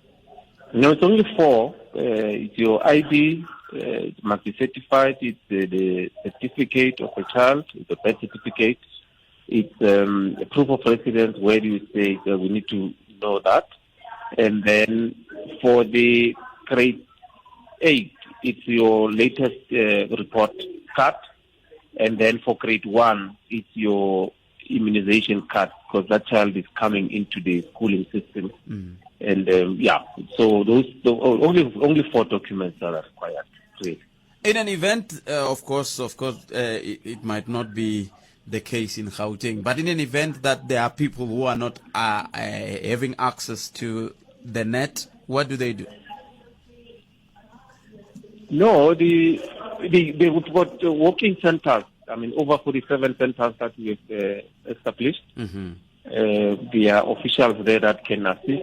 No, it's only four. It's your ID, it must be certified. It's the certificate of a child, the birth certificate. It's a proof of residence, where do you stay? So we need to know that. And then for the grade 8, it's your latest report card. And then for grade 1, it's your immunization card, because that child is coming into the schooling system. And so those only 4 documents that are required. Really. In an event, of course, it might not be the case in Gauteng, but in an event that there are people who are not having access to the net, what do they do? No, we've got walking centers. Over 47 centers that we've established. There are officials there that can assist.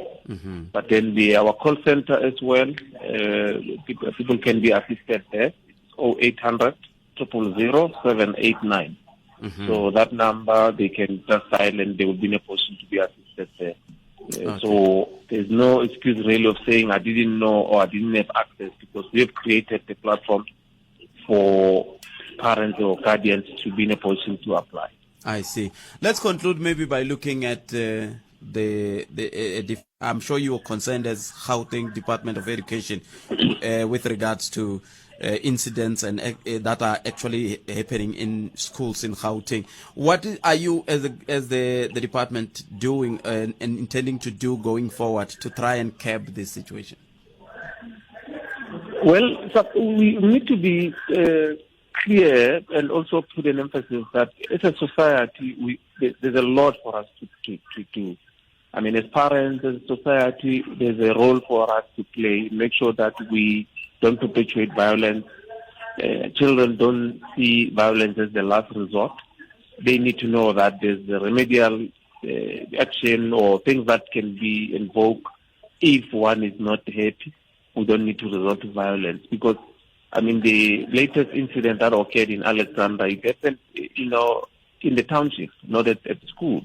But then our call center as well, people can be assisted there. It's 0800 000 789. So that number, they can just dial and they will be in a position to be assisted there. So there's no excuse really of saying I didn't know or I didn't have access, because we have created the platform for parents or guardians to be in a position to apply. I see. Let's conclude maybe by looking at I'm sure you are concerned as Gauteng Department of Education with regards to incidents and that are actually happening in schools in Gauteng. What are you as the department doing and intending to do going forward to try and curb this situation? Well, so we need to be clear and also put an emphasis that as a society, there's a lot for us to do. As parents, as a society, there's a role for us to play, make sure that we don't perpetuate violence. Children don't see violence as the last resort. They need to know that there's a remedial action or things that can be invoked if one is not happy. We don't need to resort to violence, because, the latest incident that occurred in Alexandra, it happened, in the township, not at school.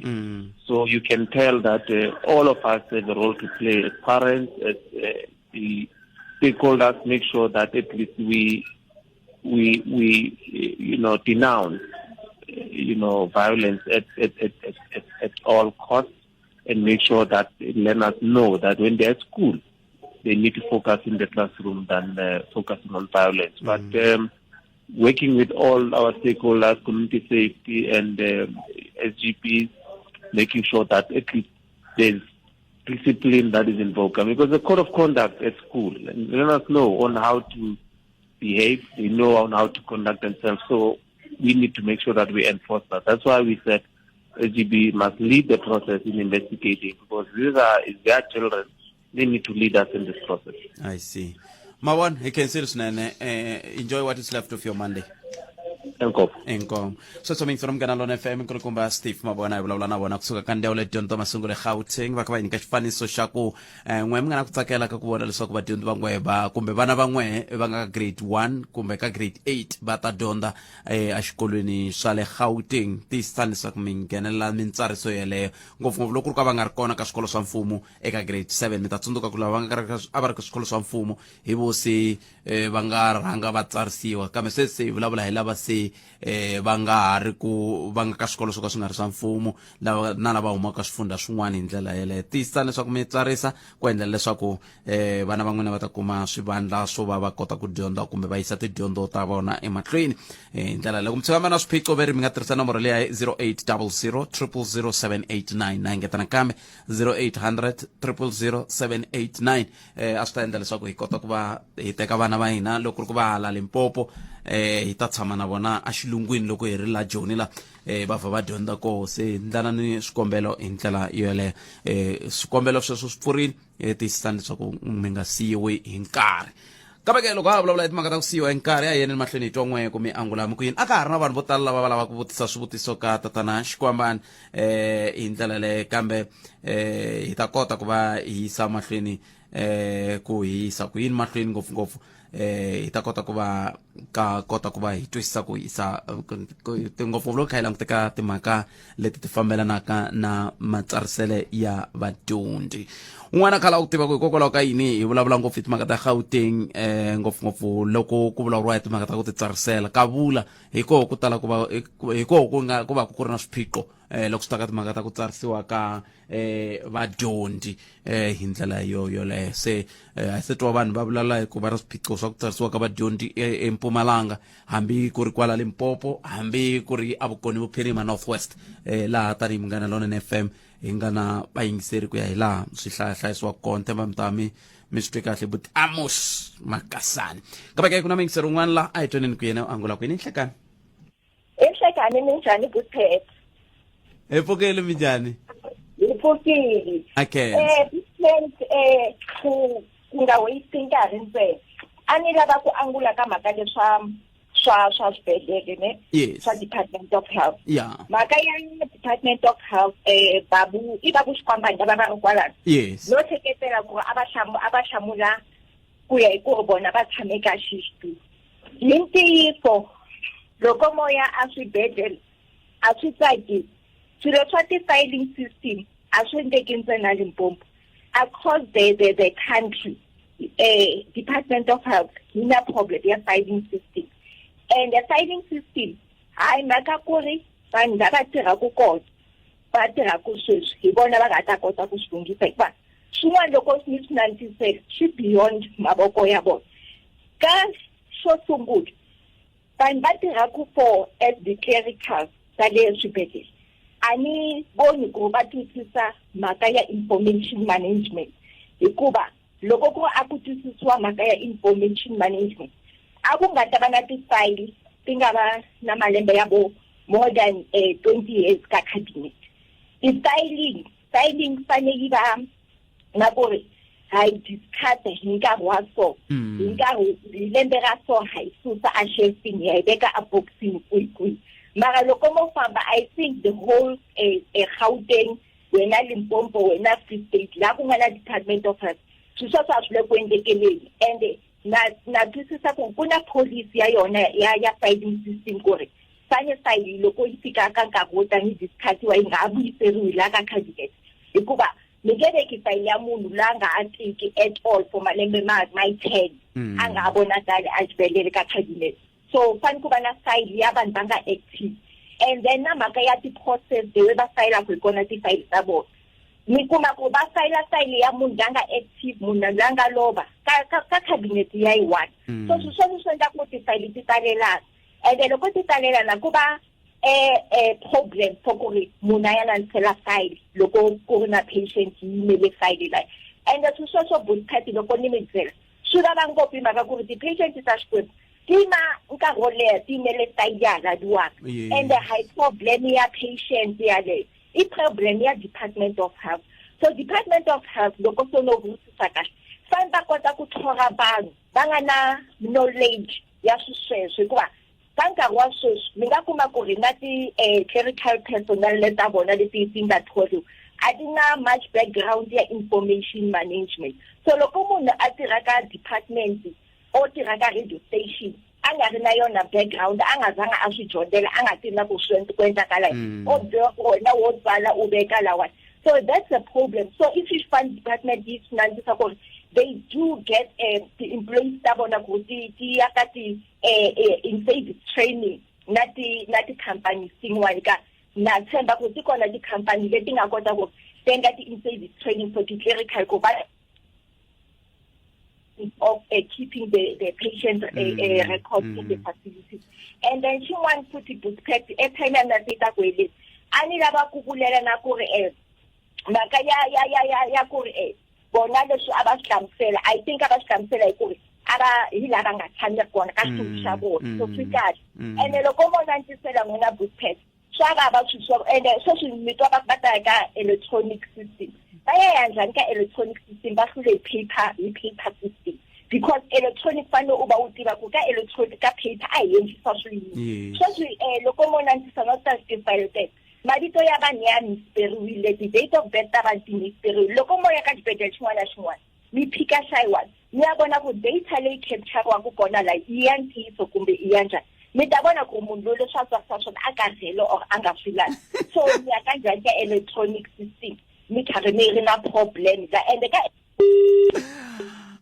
So you can tell that all of us have a role to play as parents, as the stakeholders, make sure that at least we denounce, violence at all costs, and make sure that learners know that when they're at school, they need to focus in the classroom than focusing on violence. But working with all our stakeholders, community safety and SGPs, making sure that at least there's discipline that is invoked. Because the code of conduct at school, and learners know on how to behave, they know on how to conduct themselves. So we need to make sure that we enforce that. That's why we said SGB must lead the process in investigating, because these are their children. They need to lead us in this process. I see. Mabona, hi khensile swinene. Enjoy what is left of your Monday. Inkomu. Inkomu. Sweswo mi from Munghana Lona FM nkulukumba Steve Mabona hi vulavula na vona kusuka ka ndzawulo ya tidyondzo ta masungulo eGauteng, va kha va hi nyika xifaniso xa ku n'we mi nga na ku tsakela ka ku vona leswaku vadyondzi va n'we va kumbe vana va n'we va nga ka grade 1 kumbe ka grade 8 va ta dyondza exikolweni swa le Gauteng. Tiyisisani leswaku mi nghenelela mintsariso yeleyo, ngopfungopfu loko ku ri ka va nga ri kona ka swikolo swa mfumo eka grade 7. Mi ta tsundzuka ku lava va nga a va ri ka swikolo swa mfumo hi vo se va nga rhanga va tsarisiwa, kambe sweswi se hi vulavula hi lava se va nga ha ri ku va nga ka swikolo swo ka swi nga ri swa mfumo, lava na lava humaka swifundha swin'wana hi ndlela yeleyo. Tiyisisani leswaku mi tsarisa ku endlela leswaku vana va n'wina va ta kuma swivandla swo va va kota ku dyondza kumbe va yisa tidyondzo ta vona emahlweni hi ndlela leyo. Ku mi tshika mi na swiphiqo veri mi nga tirhisa nomboro leya 0800 000 789 na engeta nakambe 0800 000 789. A swi ta endla leswaku hi kota ku va hi teka vana va hina loko ku ri ku va hala Limpopo, hi ta tshama na vona exilungwini loko hi ri la Joni la, va vha va dyondza koho. Se ndlana ni swikombelo hi ndlela yoleyo. Swikombelo sweswo swi pfurile, tiyisisani leswaku mi nga siyiwi hi nkarhi. Kambe ke loko ha vulavula hi timhaka ta ku siyiwa hi nkarhi, a hi yeni mahlweni hi twa n'we ku mi angula mi ku yini. A ka ha ri na vanhu vo tala lava va lavaka ku vutisa swivutiso ka tatana Xikwambani hi ndlela leyo, kambe hi ta kota ku va hi yisa mahlweni. eh ku hisa ku yini mahlweni ngopfungopfu eh hi ta kota ku va ka kota ku va hi twisisa ku hisa ngopfungopfu loko kha hi languteka timhaka leti ti fambelanaka na matsarisele ya vadyondzi un'wana khala u tiva ku hikokwalaho ka yini hi vulavula ngopfu hi timhaka ta Gauteng eh ngopfungopfu loko ku vulavuriwa hi timhaka ta ku titsarisela ka vula hi koho ku tala ku va hi koho ku nga ku va ku ri na swiphiqo eh loko swi ta ka timhaka ta ku tsarisiwa ka eh vadyondzi eh hi ndlela yo yoleyo se eh, a se twa vanhu va vulavula hi ku va na swiphiqo swa ku tsarisiwa ka vadyondzi e, eMpumalanga hambi ku ri kwala Limpopo hambi ku ri eVukoni Vuphirima North West eh laha tanihi Munghana Lonene FM hi nga na vayingiseri ku ya hi laha swi hlayisiwaka kona themba mi ta mi mi swi twe kahle buti Amos Makasani kambe ke ku na muyingiseri un'wana la a hi tweneni ku yena u angula kwini nhlekani Inhlekani minjhani Buthet? Hi pfukile minjhani? Hi pfukile. Okay. Eh Buthet eh ku ku nga waste nkarhi ntsena. A ni lava ku angula ka mhaka leswa swa swa swibedhlele ne? Yes. Swa Department of Health. Yeah. Mhaka ya Department of Health eh babu i babu Xikwambani lava va ri kwalano. Yes. No hleketela ku ri a va hlamu a va hlamula ku ya hi ku ri vona va tshame ka xixtu. Hi ntiyiso, loko moya a swibedlhele a swi tsakisi. Swilo swa ti-filing system a swi endleki ntsena Limpopo. Across the, the, the country, eh, Department of Health yi na problem ya filing system. And the filing system, hayi mhaka ku ri vanhu lava tirhaka kona va tirhaka sweswi hi vona va nga ta kota ku swi lunghisa hikuva swin'wana loko mi swi langutisela swi beyond mavoko ya vona. Ka xo sungula vanhu va tirhaka for as the clericals ta le swibedhlele a ni voni ku va twisisa mhaka ya information management hikuva loko ku a ku twisisiwa mhaka ya information management a ku nga ta va na ti-file ti nga va na malembe ya vo more than 20 years ka cabinet ti-filing filing fanele yi va na ku ri ha yi discuss hi nkarhi wa so hi nkarhi hi lembe ra so ha yi susa a shelfini ya yi veka a boxini kwihi kwihi mara loko mo famba i think the whole eh, eh, Gauteng wena Limpopo wena Free State la ku nga na Department of Health swilo sweswo a swi le ku endlekeleni ende na na twisisa ku ku na policy ya yona ya ya filing system ku ri fane fayili loko yi fika ka nkarhi wo tani discardiwa yi nga ha vuyiseriwi laha ka cabinet hikuva mi nge veki fayili ya munhu la nga ha tiki at all for malembe ma ma yi 10 a nga ha vonakali a xibedhlele ka cabinet so fane ku va na fayili ya vanhu va nga active and then na mhaka ya ti-process the way va fayilaka hi kona tifayili ta vona mi kuma ku va fayila fayili ya munhu la nga active munhu la nga lova ka ka ka cabinet ya yi one so swilo sweswo swi endla ku tifayili ti talelana ende loko ti talelana ku va eh eh problem for ku ri munhu a ya landzelela file loko ku ri na patient yi yimele file leyi ende swilo sweswo busikhathi loko ni mi byela swi vava ngopfu hi mhaka ku ri ti-patient ta Xikwembu ti yima nkarhi wo leha ti yimele file ya ha laviwaka ende hayi problem ya patient yaleyo i problem ya Department of Health so Department of Health loko so no vutisa kahle fane va kota ku thola vanhu va nga na knowledge ya swi sweswo hikuva ka nkarhi wa sweswi mi nga kuma ku ri na ti-clerical personnel le ta vona leti ti nga thoriwa a ti na much background ya information management so loko munhu a tirha ka department o tirha ka radio station a nga ri na yona background a nga zanga a swi dyondzela a nga tivi na ku swi ku endlakala yini o byeriwa ku wena wo tsala u veka lawani so that's a problem so if you fund department yi swi landzisa ku ri they do get ti-employees ta vona ku ti ti ya ka ti in service training na ti na ti-companies tin'wani ka na tshemba ku ti kona ti-company leti nga kota ku ti endla ti-in-service training for ti-clerical ku va of keeping the patient records in the facilities and then xin'wana futhi bootcat airtime ya mina se yi ta ku heleni a ni lava ku vulela na ku ri mhaka ya ya ya ya ya ku ri vona leswi a va swi hlamusela i think a va swi hlamusela hi ku ri a va hi laha va nga tshami kona ka xitulu xa vona so swi kahle ene loko mo landzisela n'wina bootcat swa vava swilo swa ene sweswi mi twa va va ta ya ka electronic system va ya ya njhani ka electronic system va hlule hi paper hi paper system because electronic fanele u va u tiva ku ka electronic ka paper a hi endlisa swiyini sweswi loko mo landzisa no ta tifayele teto mavito ya vanhu ya misperiwile ti-date of birth ta vanhu ti misperiwile loko mo ya ka xibedhlele xin'wana na xin'wana. Mi phika xa yi one mi ya vona ku data leyi capture-waka kona la i ya ntiyiso kumbe i ya njhani. Mi ta vona ku munhu loyi leswi a tsarisa swona a karhele or a nga swi lavi. So mi ya ka njhani ka electronic system mi karhi mi ri na problem la ende ka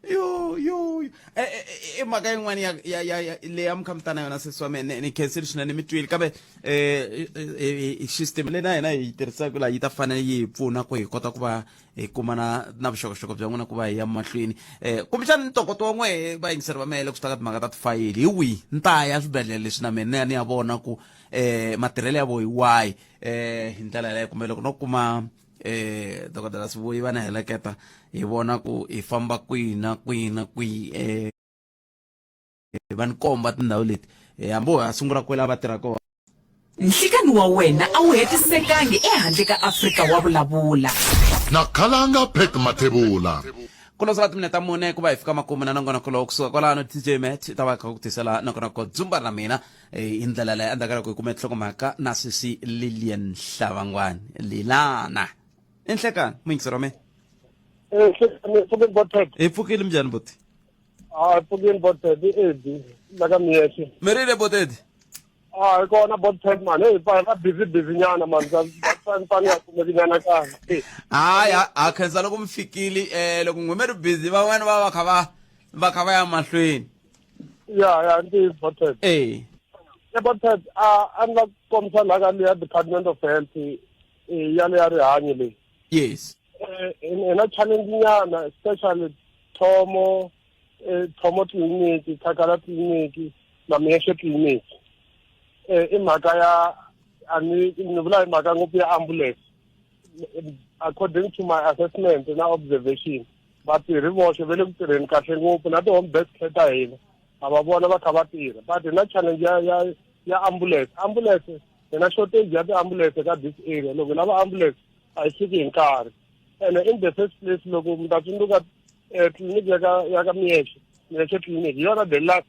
yo yo yo. Eh, eh, eh, i mhaka yin'wana ya ya ya ya- leyi a mi kha mi ta na yona sesi wa mina ni khensile swinene mi twile kambe um system leyi na hina hi yi tirhisaka laha yi ta fanele yi hi pfuna ku hi kota ku va hi kuma na na vuxokoxoko bya n'wina ku va hi ya mahlweni um kumbexana ntokoto wa n'wehe vayingiseri va mehe loko swi ta ka timhaka ta tifayili hi wihi ni ta ya swibedhlele leswi na mina ni ya ni ya vona ku um matirhelo ya vo hi wahi um hi ndlela yaleyo kumbe loko no kuma eh dokodela Sibuyi va ni heleketa hi vona ku hi famba kwihi na kwihi na kwihi eh va ni komba tindhawu leti eh, hambi ho ha sungula kwela va tirha kona Nhlikani wa wena a wu hetisekangi ehandle ka Afrika wa vulavula. Na Khalanga Pat Mathebula. Ku lo sala timinete ta mune ku va hi fika makumu na nongonoko lowu kusuka kwalano DJ Matt i ta va kha ku tisela nongonoko dzumba na mina eh, hi ndlela leyi endzhaku ka loko hi kume nhlokomhaka na sesi Lilian Hlavangwani Lilana i nhlekani muyingiseri wa mina Eh, nhlekani, pfukeni Botet. hi pfukile minjhani buti Ah, pfukeni Botet, i Eddie, la ka Miyexe. mi rile botedi Ah, hi kona Botet man. Hey, va va busy busy nyana man. Va va va nga kumeki nyana kahle. Hayi ha khensa loko mi fikile eh loko n'we mi ri busy van'wana va va kha va va kha va ya mahlweni. Ya ya ntiyiso Botet. Eh. E Botet a a ni la ku kombisa mhaka leya Department of Health eh, ya le ya rihanyo leyi. Yes. Eh, hi na challenge nyana especially Thomo eh, Thomo Clinic, Thakala Clinic na Miyexe Clinic. Eh, i mhaka ya a ni ni vula hi mhaka ngopfu ya ambulance. According to my assessment na observation, vatirhi voxe va le ku tirheni kahle ngopfu na ti-home based care ta hina ha va vona va kha va tirha but hi na challenge ya ya ya ambulance ambulance hi na shortage ya ti-ambulance ka this area loko hi lava ambulance a yi fiki hi nkarhi ene in the first place loko mi ta tsundzuka eh, tliliniki ya ka ya ka miyexe miyexe tliliniki hi yona the last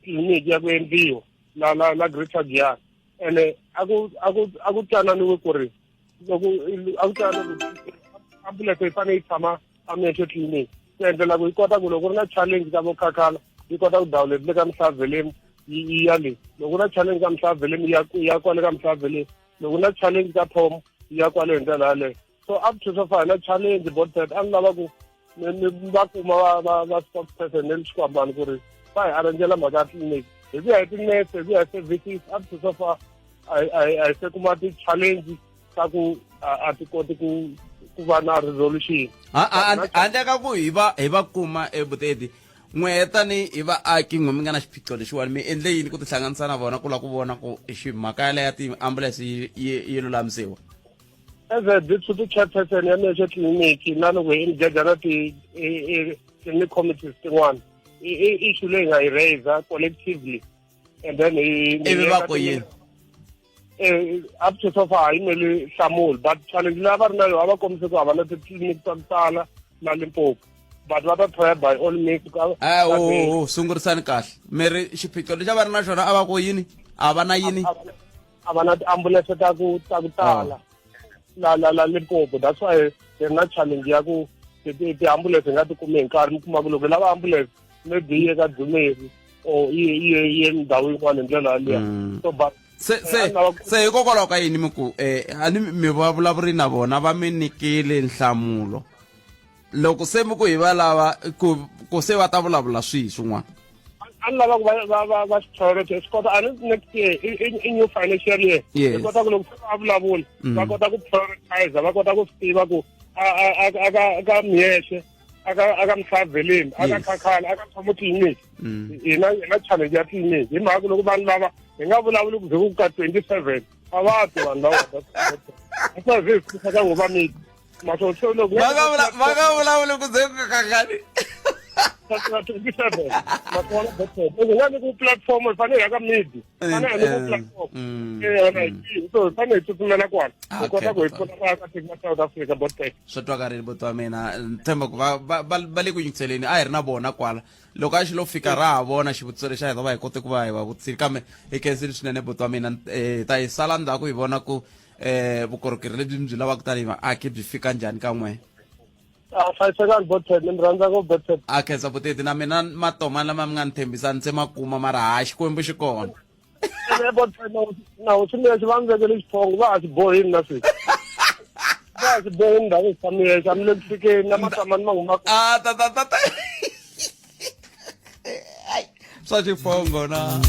tliliniki ya ku endliwa la la la greater giyani ene a ku a ku a ku twananiwe ku ri loko a ku twananiwe ku ambulense yi fanele yi tshama a miyexe tliliniki ku endlela ku yi kota ku loko ku ri na challenge ka vokhakhala yi kota ku download le ka mihlaveleni yi ya le loko ku na challenge ka mihlaveleni ya ya kwale ka mihlaveleni loko na challenge ka pom ya kwale hi ndlela yaleyo so up to so far na challenge botset a ni lava ku va kuma va va va spokesperson ne xikwambani ku ri va hi arrangela mhaka ya clinic hi ku ya hi tinese hi ku ya hi services up to so far a hi se kuma ti-challenge ta ku a ti koti ku ku va na resolution handle ka ku hi va hi va kuma ebutedi n'we tani hi vaaki n'we mi nga na xiphiqo lexiwani mi endle yini ku tihlanganisa na vona ku lava ku vona ku mhaka yaleyo ya ti-ambulance yi yi lulamisiwa as a deputy chairperson ya mexe tliliniki na loko hi engage na ti-clinic committees tin'wana i issue leyi nga yi raise collectively and then hi ivi va ku yini eh, up to so far a yi meli hlamuli but challenge leyi a va ri na yona a va kombise ku a va na titliliniki ta ku tala na limpopo but va ta try by all means eh, oh, oh, sungurisani kahle mi ri xiphiqo lexi a va ri na xona a va ku yini a va na yini a va na tiambulense ta ku ta ku tala oh. la la la limpopo that's why hi ri na challenge ya ku tiambulense hi nga ti kumi hi nkarhi mi kuma ku loko hi lava ambulense maybe yi ye ka dzumeri or yi ye yi ye ndhawu yin'wana hi ndlela yaliya mm. so but se se eh, se hikokwalaho ka yini mi ku eh a ni mi va vulavuri na vona va mi nyikile nhlamulo loko se mi ku hi va lava ku ku se va ta vulavula swihi swin'wana a ni lava ku va va va va swi swi kota a ni next year i new financial year hi kota ku loko se va vulavula mm. va kota ku prioritize va kota ku swi tiva ku a a a ka ka miyexe aka aka mhlaveleni aka khakhala aka thomo tliliniki mm. hina hina challenge ya tliliniki hi mhaka ku loko vanhu lava hi nga vulavuli ku ze ku ka 27 a va twi vanhu lava that's why hi ka ngo va miti maswo se loko va nga vulavuli ku ze ku kangani 27 maswona loko nga ni ku platform hi fanele hi ya ka midi fanele hi ni ku platform so hi fanele hi tsutsumela kwala hi kota ku hi pfuna vaakatiko va South Africa bottek swi twakarile buti wa mina ni tshemba ku va va va va le ku yingiseleni a hi ri na vona kwala loko a xi lo fika ra ha vona xivutiso lexi a hi ta va hi kote ku va hi va vutisile kambe hi khensile swinene buti wa mina hi ta yi sala ndzhaku hi vona ku um vukorhokeri lebyi mi byi lavaka tanihi vaaki byi fika njhani ka n'we. A hlayisekani Botpet, ni mi rhandza ngopfu Botpet. A khensa buteti na mina matoma lama mi nga ni tshembisa ni se ma kuma mara ha Xikwembu xi kona. Ene Botpet na na hosi Miyexe va ni vekele xiphongo va ha xi bohini na sweswi. Va ha xi bohini ndhawu xa Miyexe a mi le ku fikeni na matama ni ma huma. Ah ta ta ta ta. Swa xiphongo na.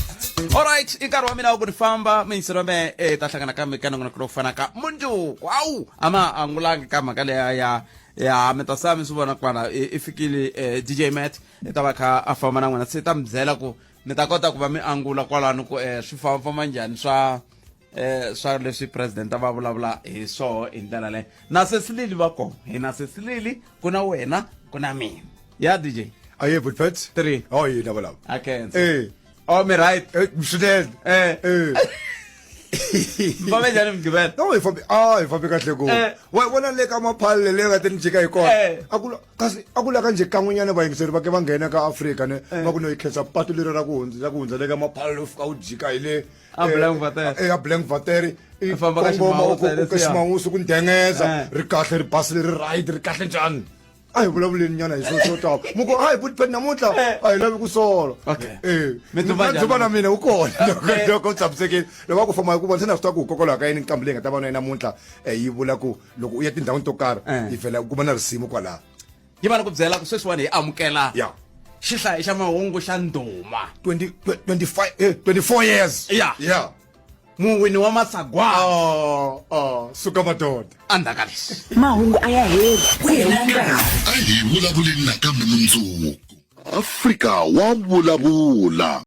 Alright, i nkarhi wa mina wa ku ni famba miyiselo me eh, ta hlangana kambe ka nongonoko lowu fanaka mundzuku. Awu, a ma angulangi ka mhaka leya ya ya mi ta sa mi swi vona kwala i fikile eh, DJ Matt i ta va kha a famba na n'wina se ta mi byela ku mi ta kota ku va mi angula kwalano ku eh, swi famba njhani swa eh swa leswi president va vulavula hi swoho hi ndlela leyo na sesilili va kona hi na sesilili ku na wena ku na mina ya DJ aye but 3 oh yini avalava akenza eh oh mi right eh swinene eh eh fambe njhani mugqivela no hi fambe ah hi fambe kahle ku Eh. wa vona le ka maphalele leyi nga te ni jika hi kona Eh. a ku kasi a ku laka njhe kan'wenyana vayingiseri va ke va nghena ka Afrika ne Eh. va ku no yi khensa patu leri ra ku hundza ra ku hundza le ka maphalele u fika u jika hi le A Blankvater. eh a Blankvater i A famba ka kongoma u ku- Ximawusa u ka leswiya. Ximawusa ku ndengeza Eh. ri kahle ri basile ri right ri kahle njhani a hi vulavuleni nyana hi swo swo tala mu ku a hi buti namuntlha a hi lavi ku sola Okay. eh Mi dzumba njhani? dzumba na mina wu kona loko Eh. loko u tshamisekile loko a ku famba hi ku vona se na swi tiva ku hikokwalaho ka yini nqambi leyi nga ta va na yona namuntlha eh, yi vula ku loko u ya tindhawini to karhi Eh. yi vhela u kuma na risimu kwalaho yi va ni ku byela ku sweswiwani hi amukela ya xihlayi xa mahungu xa ndhuma 20 25 eh, 24 years ya ya muwini wa masagwadi oh, oh, suka madoda endzhaku ka leswi mahungu a ya heli ku hela nkarhi A hi vulavuleni nakambe mundzuku. Afrika wa vulavula.